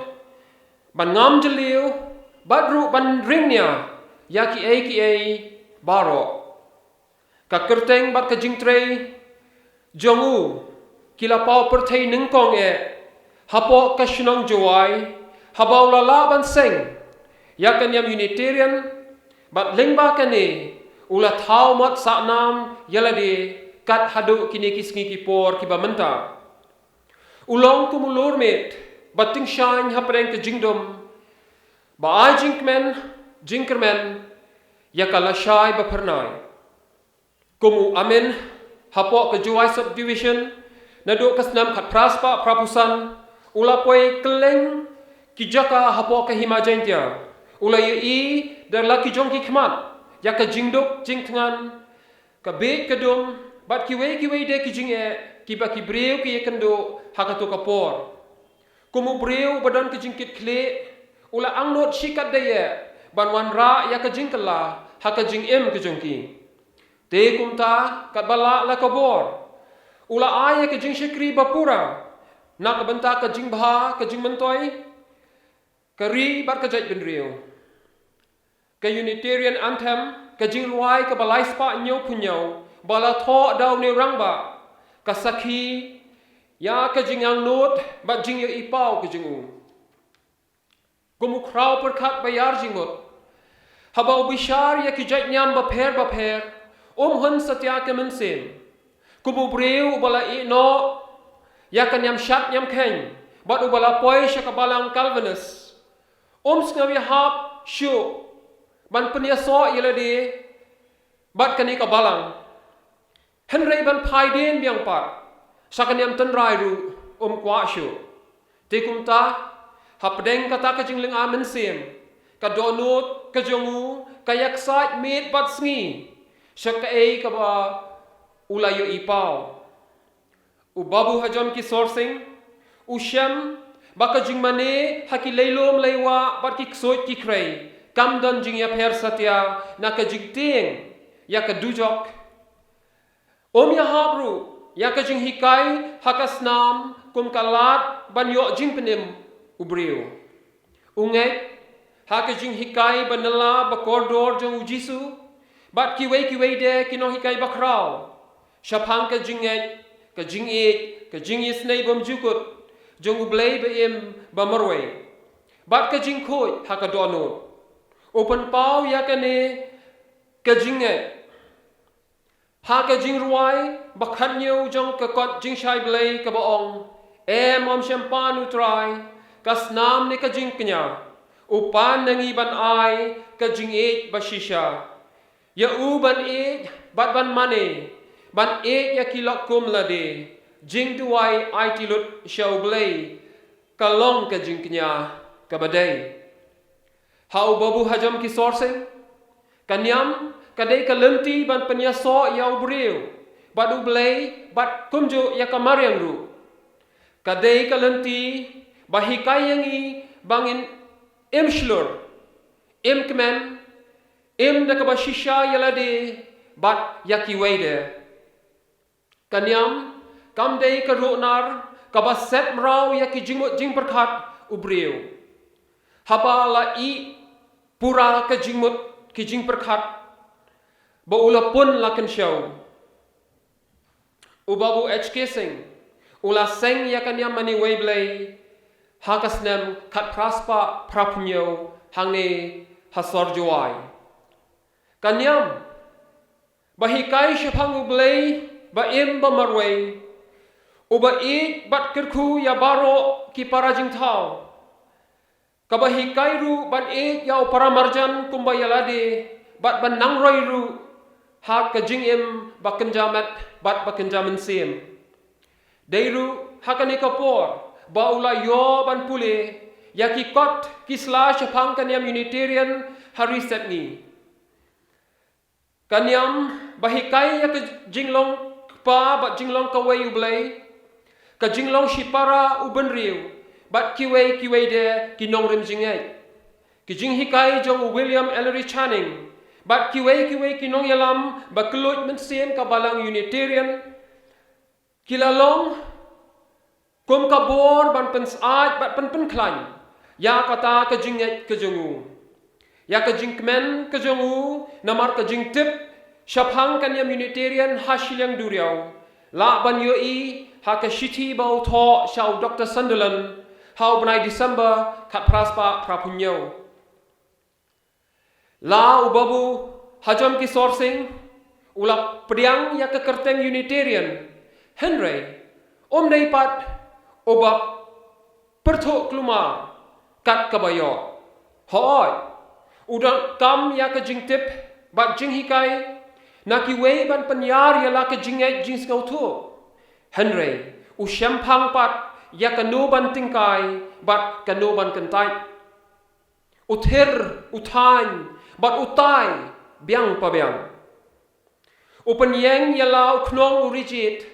ban ngam jylliew, bad ruh ban ring nia ïa kiei kiei baroh. Ka kyrteng bad ka jingtrei jong u ki la paw pyrthei nyngkong eh hapoh ka shnong Jowai, haba u la lah ban seng ïa ka niam Unitarian, bad lyngba kane u la thaw mot sahnam ïa lade kat haduh kine ki sngi ki por kiba mynta. U long kum u lurmiet ba tyngshaiñ hapdeng ka jingdum, ba ai jingkmen jingkyrmen ïa ka lashai ba phyrnai. Kum u admin hapoh ka Jowai Subdivision, naduh ka snem khatphra spah phraphew san, u la poi kylleng ki jaka hapoh ka Hima Jaiñtia. U la ïohi da la ki jong ki khmat ïa ka jingduk jingthngan, ka bieit ka dum, bad kiwei kiwei de ki jingeh kiba ki briew ki ïakynduh ha kato ka por. Kum u briew uba don ka jingkitkhlieh, u la angnud shikatdei eh ban wanrah ïa ka jingkylla ha ka jingim ka jong ki. Te kumta, katba lah la ka bor, u la ai ïa ka jingshakri ba pura na ka bynta ka jingbha, ka jingmyntoi ka ri bad ka jaitbynriew. Ka Unitarian Anthem, ka jingrwai kaba lai spah hynñiewphew hynñiew ba la thoh da une u rangbah, ka sakhi ïa ka jingangnud bad jingïohi paw ka jong u. Kum u khraw pyrkhat ba ïar jingmut, haba u bishar ïa ki jaitniam bapher bapher, um hun satia ka mynsiem. Kum u briew uba la ïehnoh ïa ka niam shad niam kheiñ, bad uba la poi sha ka balang Calvinist, um sngew ïahap shuh ban pynïasoh ïa lade bad kane ka balang. Hynrei ban phai dien biang pat sha ka niam tynrai ruh um kwah shuh. Te kumta, hapdeng kata ka jinglynga mynsiem, ka dohnud ka jong u ka ïaksaid miet bad sngi sha kaei kaba u la ïohi paw. U Babu Hajom Kishore Singh u shem ba ka jingmane ha ki leilum leiwah bad ki ksuid ki khrei kam don jingïapher satia na ka jingtieng ïa ka dujok. Um ïahap ruh ïa ka jinghikai ha ka snam kum ka lad ban ïoh jingpynim u briew. U ngeit ha ka jinghikai ba nylla ba kordor jong u Jisu bad kiwei kiwei de ki nonghikai bakhraw shaphang ka jingngeit, ka jingïeit, ka jingisynei bymjukut jong U Blei ba im ba marwei, bad ka jingkhuid ha ka dohnud. U pynpaw ïa kane ka jingngeit ha ka jingrwai ba khathynñiew jong ka kot jingshai Blei kaba ong: Em, ym shym pan U Trai ka snam ne ka jingkñia, u pan na ngi ban ai ka jingïeit ba shisha. Ïa u ban ïeit bad ban mane, ban ïeit ïa ki lok kum lade, jingduwai aiti lut sha U Blei ka long ka jingkñia kaba dei. Ha u Babu Hajom Kishore Singh, ka niam ka dei ka lynti ban pynïasoh ïa u briew bad U Blei bad kumjuh ïa ka mariang ruh. Ka dei ka lynti ba hikai ïa ngi ba ngin im shlur, im kmen, im da kaba shisha ïa lade bad ïa kiwei de. Ka niam kam dei ka ruhnar kaba set mraw ïa ki jingmut jingpyrkhat u briew. Haba la ïeh pura ka jingmut ki jingpyrkhat ba u la pun la kynshew. U Babu H K Singh u la seng ïa ka niam mane wei Blei ha ka snem khatphra spah phraphew hynñiew hangne ha sor Jowai. Ka niam ba hikai shaphang U Blei ba im ba marwei, uba ïeit bad kyrkhu ïa baroh ki para jingthaw, kaba hikai ruh ban ïeit ïa u para marjan kumba ïa lade bad ban nang roi ruh ha ka jingim ba kynja met bad ba kynja mynsiem. Dei ruh ha kane ka por ba u la ïoh ban pule ïa ki kot ki sla shaphang ka niam Unitarian ha ri Sepngi. Ka niam ba hikai ïa ka jinglong kpa bad jinglong kawei U Blei, ka jinglong shipara u bynriew, bad kiwei kiwei de ki nongrim jingngeit. Ki jinghikai jong u William Ellery Channing bad kiwei kiwei ki nongïalam ba kylluid mynsiem ka Balang Unitarian, ki la long kum ka bor ban pynsyaid bad pynpynkhlaiñ ïa kata ka jingngeit ka jong u, ïa ka jingkmen ka jong u, namar ka jingtip shaphang ka niam Unitarian ha shiliang duriaw lah ban ïohi ha ka shithi ba u thoh sha u Doktor Sunderland ha u bnai December khatphra spah phraphew hynñiew. La u Babu Hajom Kishore Singh u la pdiang ïa ka kyrteng Unitarian, hynrei um dei pat uba pyrthuh kulmar kat kaba ïoh. Hooid, u donkam ïa ka jingtip bad jinghikai na kiwei ban pynïar ïa la ka jingngeit jingsngewthuh, hynrei u shemphang pat ïa kano ban tyngkai bad kano ban kyntait. U thir, u thaiñ bad u tai biang pa biang. U pynïeng ïa la u khnong u ri jied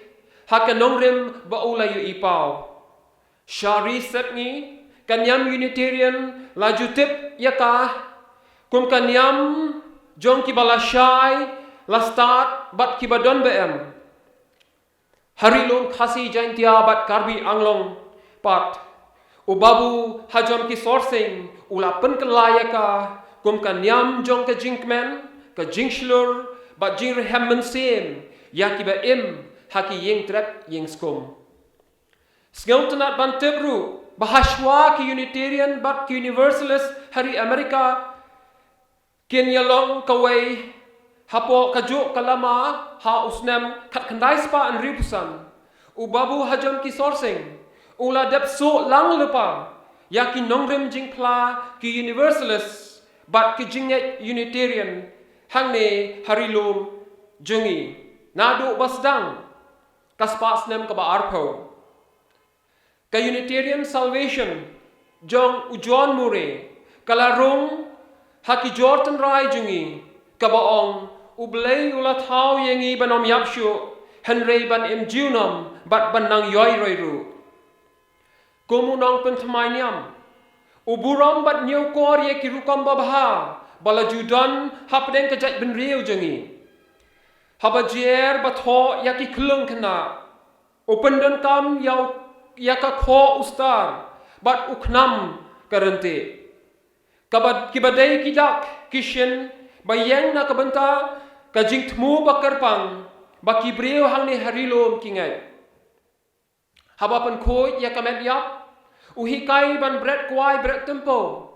ha ka nongrim ba u la ïohi paw. Sha ri Sepngi, ka niam Unitarian la ju tip ïa ka kum ka niam jong kiba lashai, lastad bad kiba don ba-em. Ha ri lum Khasi, Jaintia bad Karbi Anglong pat, u Babu Hajom Kishore Singh u la pynkylla ïa ka kum ka niam jong ka jingkmen, ka jingshlur bad jingrhem mynsiem ïa kiba im ha ki ïing trep ïing skum. Sngewtynnad ban tip ruh ba hashwa ki Unitarian bad ki Universalist ha ri Amerika kin ïalong kawei hapoh kajuh ka lama ha u snem khatkhyndai spah hynriewphew san, u Babu Hajom Kishore Singh u la dep suh lang lypa ïa ki nongrim jingphla ki Universalist bad ki jingngeit Unitarian hangne ha ri lum jong ngi naduh ba sdang ka spah snem kaba arphew. Ka Unitarian Salvation jong u John Murray ka la rung ha ki jor tynrai jong ngi, kaba ong, U Blei u la thaw ïa ngi ban ym ïap shuh, hynrei ban im junom bad ban nang ïohi roi ruh. Kum u nongpynthymmai niam, u burom bad ñiewkor ïa ki rukom babha ba la ju don hapdeng ka jaitbynriew jong ngi. Haba jer ba thoh ïa ki khyllung khynnah, u pyndonkam ïa u, ïa ka khoh u star bad u khnam ka ryntih. Kaba, kiba dei ki dak ki shin ba ïeng na ka bynta ka jingthmu ba kyrpang ba ki briew hangne ha ri lum ki ngeit. Haba pynkhuid ïa ka met ïap, u hikai ban bret kwai bret tympew.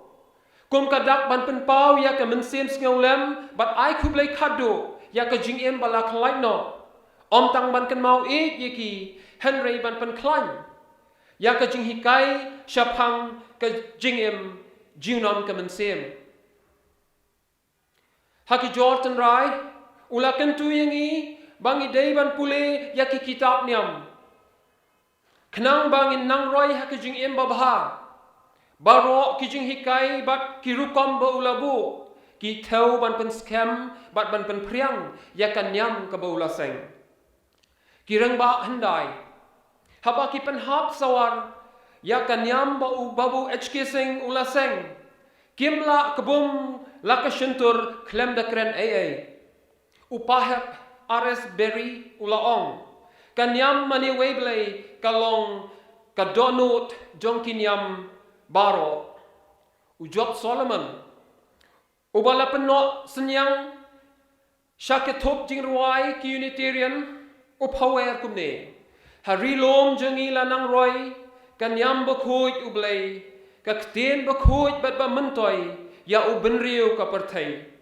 Kum ka dak ban pynpaw ïa ka mynsiem sngewlem bad ai khublei khadduh ïa ka jingim ba la khlaiñ noh. Ym tang ban kynmaw ïeit ïa ki, hynrei ban pynkhlaiñ ïa ka jinghikai shaphang ka jingim junom ka mynsiem. Ha ki jor tynrai, u la kyntu ïa ngi ba ngi dei ban pule ïa ki kitab niam, khnang ba ngin nang roi ha ka jingim babha. Baroh ki jinghikai bad ki rukom ba u la buh ki thew ban pynskhem bad ban pynphriang ïa ka niam kaba u la seng. Ki rangbah hyndai, haba ki pynhap sawar ïa ka niam ba u Babu H K Singh u la seng, kim lah kbum la ka shyntur khlem da kren ei ei. U Pahep R S Berry u la ong, ka niam mane Wei Blei ka long ka dohnud jong ki niam baroh. U Job Solomon, uba la pynnoh synñiang sha ka thup jingrwai ki Unitarian, u phawer kumne, ha ri lum jong ngi la nang roi ka niam bakhuid U Blei, ka ktien bakhuid bad ba myntoi ïa u bynriew ka pyrthei.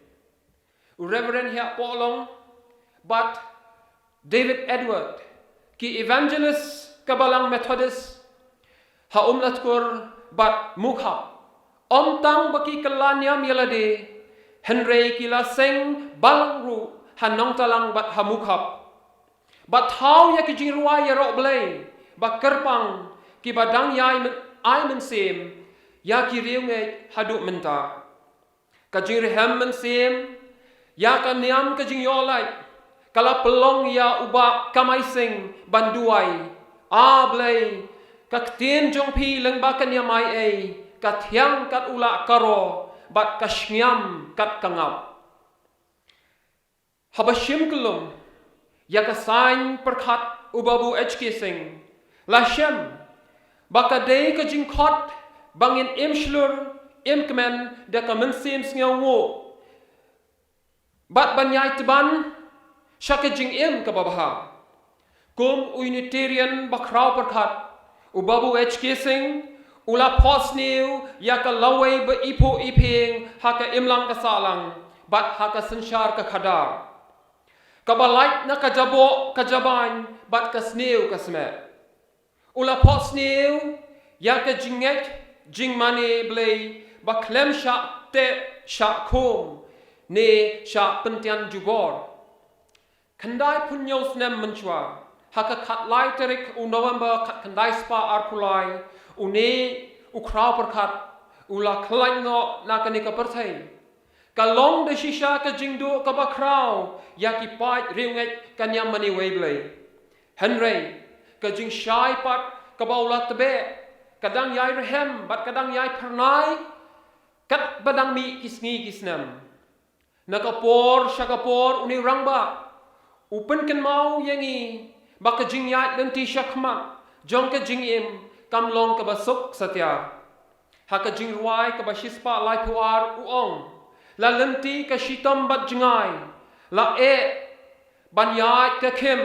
U Reverend Hiah Pohlong bad David Edward, ki evangelist ka Balang Methodist ha Umlatkur bad Mukhap, ym tang ba ki kylla niam ïa lade, hynrei ki la seng balang ruh ha Nongtalang bad ha Mukhap. Bad thaw ïa ki jingrwai ïaroh Blei ba kyrpang kiba dang ïai myn-, ai mynsiem ïa ki riewngeit haduh mynta. Ka jingrhem mynsiem ïa ka niam ka jingïohlad ka la pynlong ïa u Bah Kamai Singh ban duwai, A Blei, ka ktien jong phi lyngba ka niam Mawlai ka thiang kat u lah karo bad ka shngiam kat ka ngap. Haba shim kyllum ïa ka saiñ pyrkhat u Babu H K Singh, la shem ba ka dei ka jingkhot ba ngin im shlur im kmen da ka mynsiem sngewnguh bad ban ïai tban sha ka jingim kaba bha. Kum u Unitarian ba khraw pyrkhat, u Babu H K Singh u la phohsniew ïa ka lawei ba iphuh iphieng ha ka imlang ka sahlang bad ha ka synshar ka khadar, kaba lait na ka jaboh ka jabain bad ka sniew ka smet. U la phohsniew ïa ka jingngeit jingmane Blei ba khlem shah teh shah khum ne shah pyntian jubor. Khyndaiphew hynñiew snem mynshuwa, ha ka khatlai tarik u November khatkhyndai spah arphew lai, une u khraw pyrkhat u la khlaiñ noh na kane ka pyrthei. Ka long da shisha ka jingduh kaba khraw ïa ki paid riewngeit ka niam Mawlai Blei. Hynrei ka jingshai pat kaba u la tbeh ka dang ïai rhem bad ka dang ïai phyrnai katba dang mih ki sngi ki snem. Na ka por sha ka por une u rangbah u pynkynmaw ïa ngi ba ka jingïaid lynti shakhmat jong ka jingim kam long kaba suk satia. Ha ka jingrwai kaba shispah laiphew ar u ong, la lynti ka shitom bad jngai, la eh ban ïaid ka khim,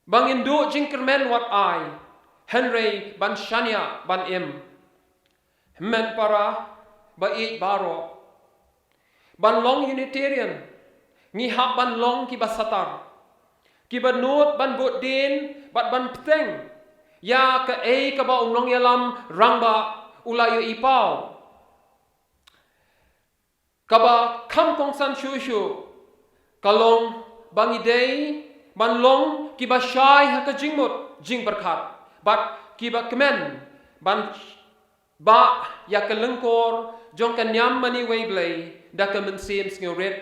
ba ngin duh jingkyrmen wat ai, hynrei ban shaniah ban im. Hynmen para ba ïeit baroh, ban long Unitarian ngi hap ban long kiba satar, kiba nud ban bud dien bad ban bteng ïa kaei kaba u nongïalam rangbah u la ïohi paw. Kaba kham kongsan shuh shuh ka long ba ngi dei ban long kiba shai ha ka jingmut jingpyrkhat bad kiba kmen ban bah ïa ka lyngkor jong ka niam Mawlai Blei da ka mynsiem sngewrit.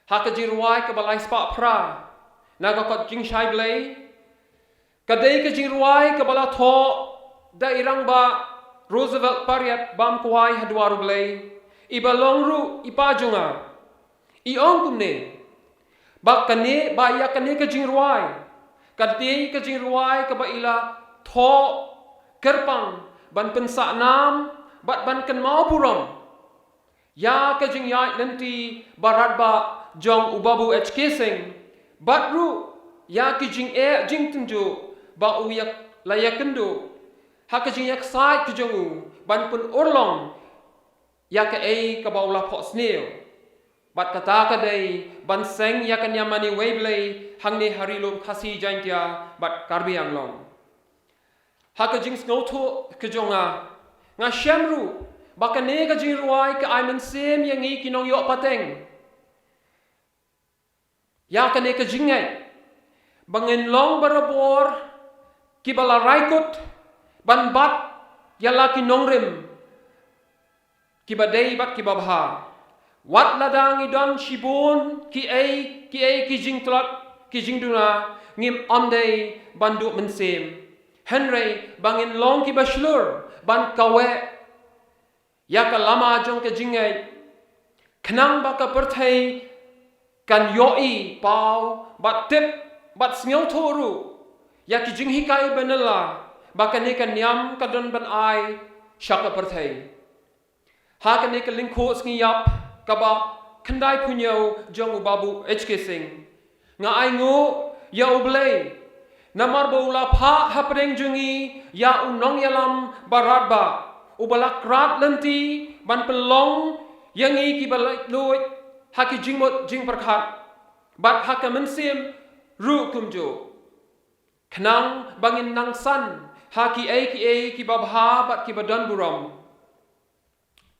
Ha ka jingrwai kaba laispah phra na ka kot Jingshai Blei, ka dei ka jingrwai kaba la thoh da i Rangbah Roosevelt Pariat Bamkwai ha dwar U Blei, iba long ruh i pa jong nga. I ong kumne, ba kane, ba ïa kane ka jingrwai ka dei ka jingrwai kaba i la thoh kyrpang ban pynsah nam bad ban kynmaw burom ïa ka jingïaid lynti baratbah jong u Babu H K Singh, bad ruh ïa ki jingeh jingtynjuh ba u ïa, la ïakynduh ha ka jingïaksaid ka jong u ban pynurlong ïa kaei kaba u la phohsniew. Bad kata ka dei ban seng ïa ka niam Mawlai Blei hangne ha Ri Lum Khasi Jaiñtia bad Karbi Anglong. Ha ka jingsngewthuh ka jong nga, nga shem ruh ba kane ka jingrwai ka ai mynsiem ïa ngi ki nongïoh pateng ïa kane ka jingngeit ba ngin long barabor kiba la raikut ban bat ïa la ki nongrim kiba dei bad kiba bha. Wat lada ngi don shibun kiei kiei ki jingtlot ki jingduna, ngim ym dei ban duh mynsiem, hynrei ba ngin long kiba shlur ban kaweh ïa ka lama jong ka jingngeit, khnang ba ka pyrthei kan ïohi paw bad tip bad sngewthuh ruh ïa ki jinghikai ba nylla ba kane ka niam ka don ban ai sha ka pyrthei. Ha kane ka lyngkhuh sngi ïap kaba khyndai phew hynñiew jong u Babu H K Singh, nga ainguh ïa U Blei namar ba u la phah hapdeng jong ngi ïa u nongïalam baratbah uba la krat lynti ban pynlong ïa ngi kiba laitluid ha ki jingmut jingpyrkhat bad ha ka mynsiem ruh kumjuh, khnang ba ngin nang san ha kiei kiei kiba bha bad kiba don burom.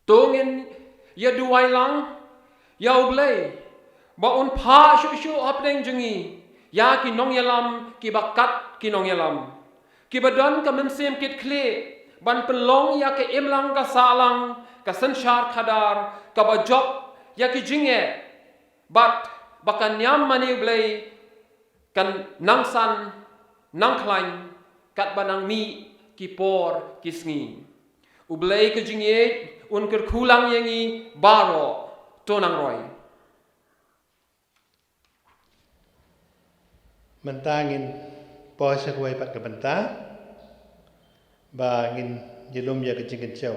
To ngin ïa duwai lang ïa U Blei ba un phah shuh shuh hapdeng jong ngi ïa ki nongïalam kiba kat ki nongïalam, kiba don ka mynsiem kitkhlieh ban pynlong ïa ka imlang ka sahlang, ka synshar khadar kaba jop ïa ki jingeh, bad ba ka niam mane U Blei kan nang san nang khlaiñ katba nang mih ki por ki sngi. U Blei ka jingïeit un kyrkhu lang ïa ngi baroh. To nang roi. Mynta ngin poi sha kawei pat ka bynta ba ngin ïalum ïa ka jingkynshew.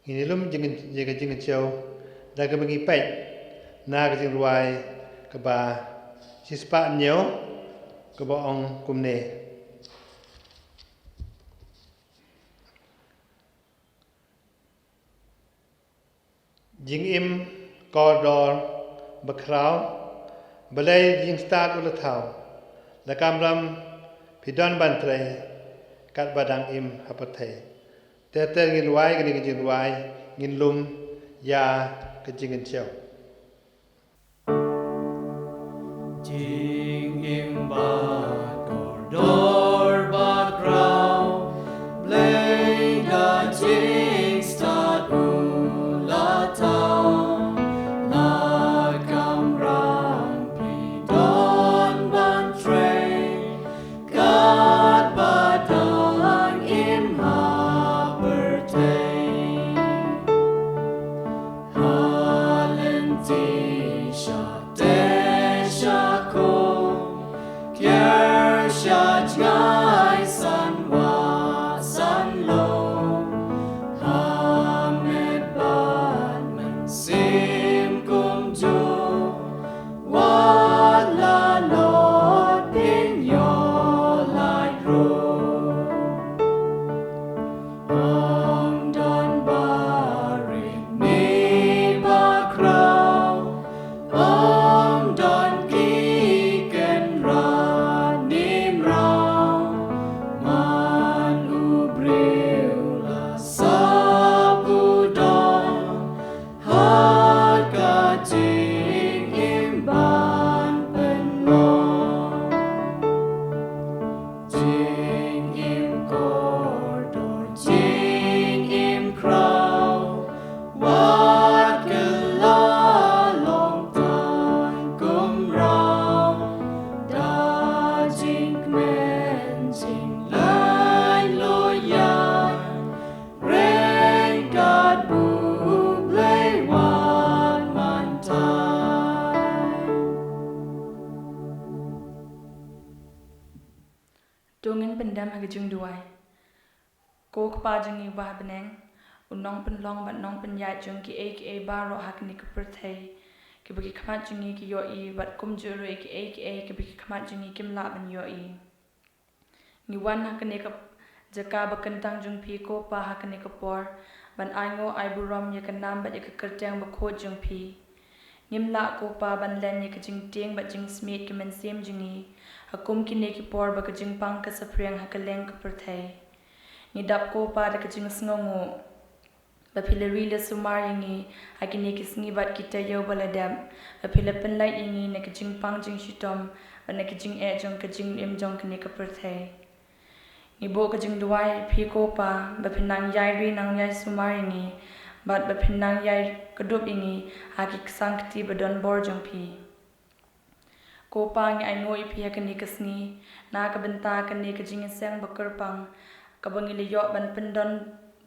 Ngin ïalum jing, ïa ka jingkynshew da kaba ngi peit na ka jingrwai kaba shispah hynñiew, kaba ong kumne: Jingim kordor bakhraw, balei jingstad u la thaw? La kamram phi don ban trei katba dang im ha pyrthei. Ter ter ngin rwai kane ka jingrwai, ngin lum ïa ka jingkynshew. Jingim ba kordor ba khraw, Blei da jingstad u la thaw. La kamram phi don ban trei katba dang im ha pyrthei. Ha lynti shatei shakor, kiar sha jngai san wah san loh, ha met bad mynsiem kumjuh, wat la lut phin ïoh lait ruh. Ym don barit ne bakhraw, ym don ki kynrad ne mraw, man u briew la sah u don ha ka jingim ban pynlong. Jingim kordor, jingim khraw, wat kylla long tang kumraw, da jingkmen jingleh loyal, ryngkat U Blei wat man tai. To ngin pyndem ha ka jingduwai. Ko Kpa jong ngi uba ha bneng, u nongpynlong bad nongpynïaid jong kiei kiei baroh ha kane ka pyrthei, kiba ki khmat jong ngi ki ïohi, bad kumjuh ruh ïa kiei kiei kiba ki khmat jong ngi kim lah ban ïohi. Ngi wan ha kane ka jaka ba kyntang jong phi ko Pa ha kane ka por, ban ainguh ai burom ïa ka nam bad ïa ka kyrteng bakhuid jong phi. Ngim lah ko Pa ban len ïa ka jingtieng bad jingsmiej ka mynsiem jong ngi ha kum kine ki por ba ka jingpang ka saphriang ha kylleng ka pyrthei. Ngi dap ko Pa da ka jingsngewnguh ba phi la ri la sumar ïa ngi ha kine ki sngi bad ki taïew ba la dep, ba phi la pynlait ïa ngi na ka jingpang jingshitom bad na ka jingeh jong ka jingim jong kane ka pyrthei. Ngi buh ka jingduwai ïa phi ko Pa ba phin nang ïai ri nang ïai sumar ïa ngi, bad ba phin nang ïai kdup ïa ngi ha ki ksang kti ba don bor jong phi. Ko Pa, ngi ainguh ïa phi ha kane ka sngi na ka bynta kane ka jingïaseng ba kyrpang kaba ngi la ïoh ban pyndon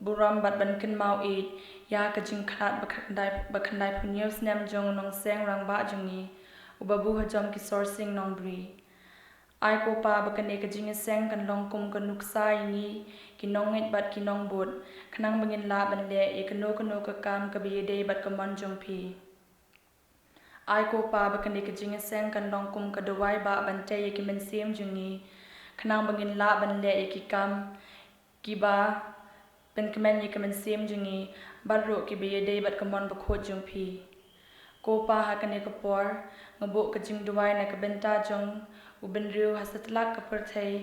burom bad ban kynmaw ïeit ïa ka jingkhlad ba khyndai, ba khyndaiphew hynñiew snem jong u nongseng rangbah jong ngi, u Babu Hajom Kisor Sing Nongbri. Ai ko Pa ba kane ka jingïaseng kan long kum ka nuksa ïa ngi ki nongngeit bad ki nongbud, khnang ba ngin lah ban leh ïa kano kano ka kam kaba ïadei bad ka mon jong phi. Ai ko Pa ba kane ka jingïaseng kan long kum ka dawai ba ban tei ïa ki mynsiem jong ngi, khnang ba ngin lah ban leh ïa ki kam kiba pynkmen ïa ka mynsiem jong ngi, bad ruh kiba ïadei bad ka mon bakhuid jong phi. Ko Pa, ha kane ka por nga buh ka jingduwai na ka bynta jong u bynriew ha satlak ka pyrthei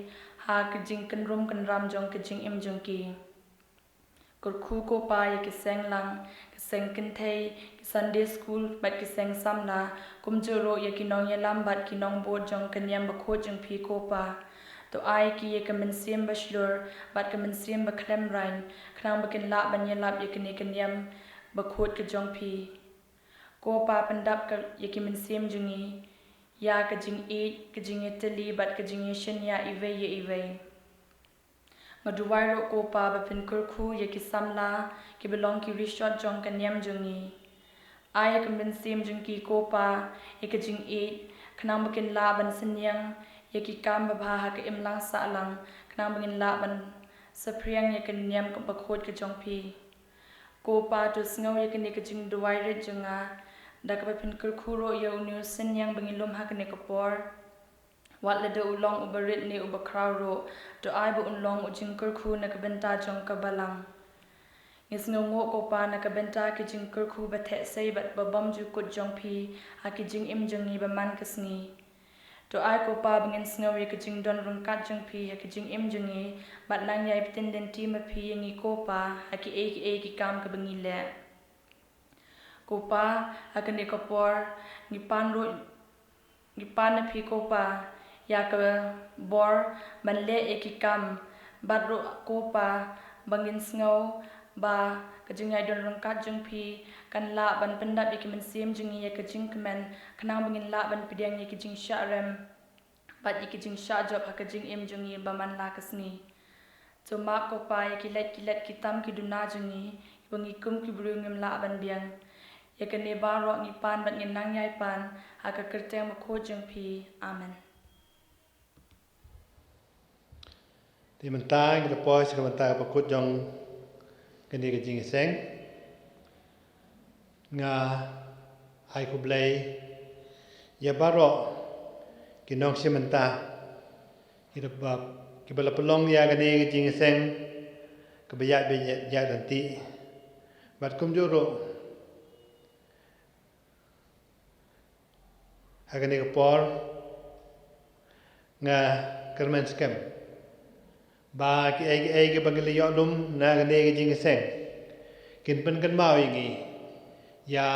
ha ka jingkynrum kynram jong ka jingim jong ki. Kyrkhu ko Pa ïa ki seng lang, ki seng kynthei, ki Sunday school bad ki seng samla, kumjuh ruh ïa ki nongïalam bad ki nongbud jong ka niam bakhuid jong phi ko Pa. To ai ki ïa ka mynsiem bashlur bad ka mynsiem bakhlem rain, khnang ba kin lah ban ïalap ïa kane ka niam bakhuid ka jong phi. Ko Pa, pyndap ka ïa ki mynsiem jong ngi ïa ka jingïeit, ka jingïatylli bad ka jingïashaniah iwei ïa iwei. Nga duwai ruh ko Pa ba phin kyrkhu ïa ki samla kiba long ki rishot jong ka niam jong ngi. Ai ïa ka mynsiem jong ki ko Pa ïa ka jingïeit, khnang ba kin lah ban synñiang ïa ki kam babha ha ka imlang sahlang, khnang ba ngin lah ban saphriang ïa ka niam bakhuid ka jong phi. Ko Pa, to sngew ïa kane ka jingduwai rit jong nga, da kaba phin kyrkhu ruh ïa une u synñiang ba ngi lum ha kane ka por. Wat lada u long uba rit ne uba khraw ruh, to ai ba un long u jingkyrkhu na ka bynta jong ka Balang. Ngi sngewnguh ko Pa na ka bynta ki jingkyrkhu ba theh sei bad ba bymjukut jong phi ha ki jingim jong ngi ba man ka sngi. To ai ko Pa ba ngin sngew ïa ka jingdon ryngkat jong phi ha ka jingim jong ngi, bad nang ïai pyntip lynti ma phi ïa ngi ko Pa ha kiei kiei ki kam kaba ngi leh. Ko Pa, ha kane ka por ngi pan ruh, ngi pan na phi ko Pa ïa ka bor ban leh ïa ki kam, bad ruh ko Pa ba ngin sngew ba ka jingïadon ryngkat jong phi kan lah ban pyndap ïa ki mynsiem jong ngi ïa ka jingkmen, khnang ba ngin lah ban pdiang ïa ki jingshah rem bad ïa ki jingshah jop ha ka jingim jong ngi ba man la ka sngi. To map ko Pa ïa ki lait ki lait, ki tam ki duna jong ngi, kiba ngi kum ki briew ngim lah ban biang. Ïa kane baroh ngi pan bad ngin nang ïai pan ha ka kyrteng bakhuid jong phi. Amen. Te mynta ngi la poi sha ka bynta kaba kut jong kane ka jingïaseng. Nga ai khublei ïa baroh ki nongshim bynta kiba, kiba la pynlong ïa kane ka jingïaseng kaba ïaid ba ïaid, ïaid ryntih. Bad kumjuh ruh ha kane ka por nga kyrmen skhem ba kiei kiei kiba ngi la ïoh lum na kane ka jingïaseng kin pynkynmaw ïa ngi ïa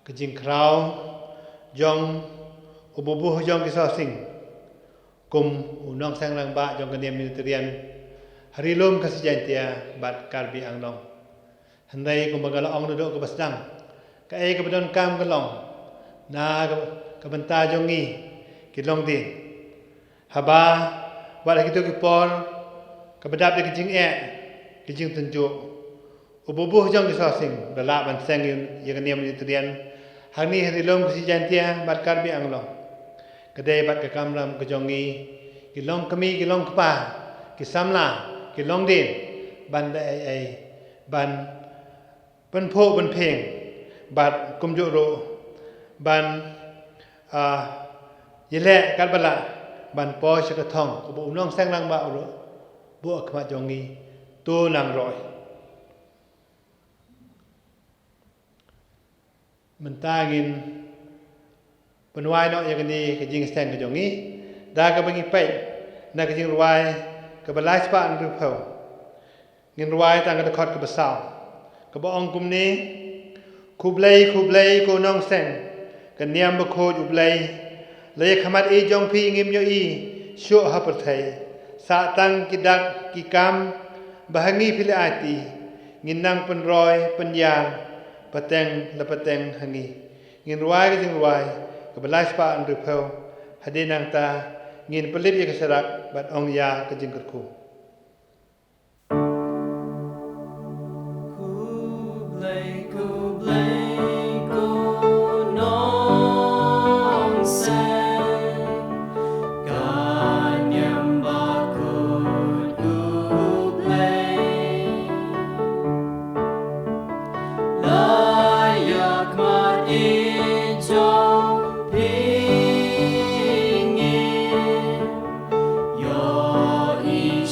ka jingkhraw jong u buh jong ki sawsing kum u nongseng rangbah jong ka niam Unitarian ha Ri Lum Khasi Jaiñtia bad Karbi Anglong. Hynrei kumba nga la ong naduh kaba sdang, kaei kaba donkam ka long na ka, ka bynta jong ngi ki longdien. Haba wat ha kito ki por kaba dap da ki jingeh, ki jingtynjuh, u buh jong ki sawsing u la lah ban seng ïa ka niam Unitarian hangne ha Ri Lum Khasi Jaiñtia bad Karbi Anglong. Ka dei bad ka kamram ka jong ngi ki longkmie, ki longkpa, ki samla, ki longdien ban leh ei ei ban pynphuh pynphieng bad kumjuh ruh ban, ah, ïaleh katba lah ban poi sha ka thong kaba u nongseng rangbah u la buh ha khmat jong ngi. To nang roi. Mynta ngin pynwai noh ïa kane ka jingïaseng ka jong ngi da kaba ngi peit na ka jingrwai kaba lai spah hynriewphew. Ngin rwai tang ka dkhot kaba saw kaba ong kumne: Khublei, khublei ko nongseng, ka niam bakhuid U Blei la ïa khmat ïa jong phi, ngim ïohi shuh ha pyrthei. Sah tang ki dak ki kam ba ha ngi phi la aiti, ngin nang pynroi pynïar pateng la pateng ha ngi. Ngin rwai ka jingrwai kaba lai spah hynriewphew. Hadien nangta ngin pynlip ïa ka sharak bad ong ïa ka jingkyrkhu. Khublei, khublei ko nongseng, ka niam bakhuid U Blei la ïa khmat ïa jong phi, ngim ïohi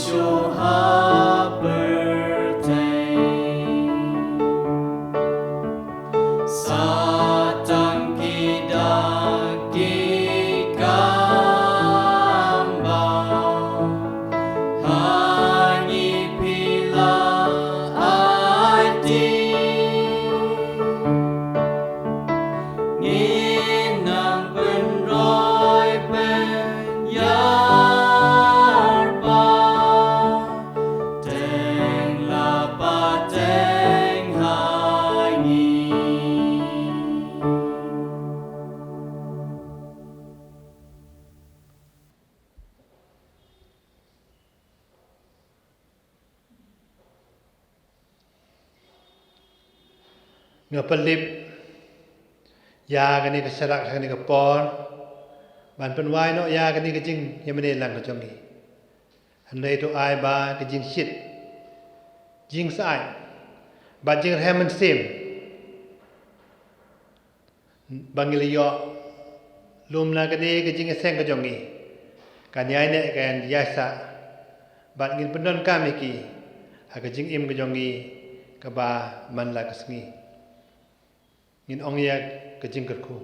Nga pynlip ïa kane ka sharak ha kane ka por ban pynwai noh ïa kane ka jingïamane lang ka jong ngi. Hynrei to ai ba ka jingshit, jingshai bad jingrhem mynsiem ba ngi la ïoh lum na kane ka jingïaseng ka jong ngi kan ïai neh kan ïai sah bad ngin pyndonkam ïa ki ha ka jingim ka jong ngi kaba man la ka sngi. Ngin ong ïa ka jingkyrkhu.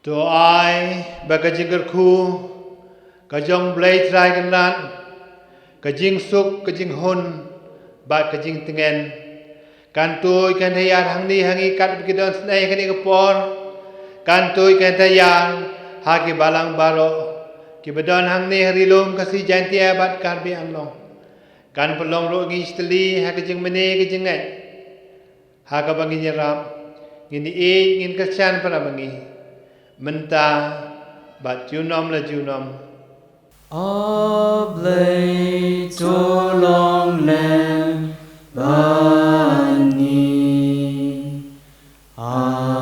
To ai ba ka jingkyrkhu ka jong Blei Trai Kynrad, ka jingsuk, ka jinghun bad ka jingtngen kan tuid kan thaïar hangne ha ngi kat ba ki don sngewbha kane ka por, kan tuid kan thaïar ha ki balang baroh kiba don hangne ha Ri Lum Khasi Jaiñtia bad Karbi Anglong. Kan pynlong ruh ngi sha tylli ha ka jingmane ka jingngeit ha kaba ngin ïarap, ngin ïeit, ngin kyrshan para ba ngi mynta bad junom la junom. A Blei to long lem bad ngi. A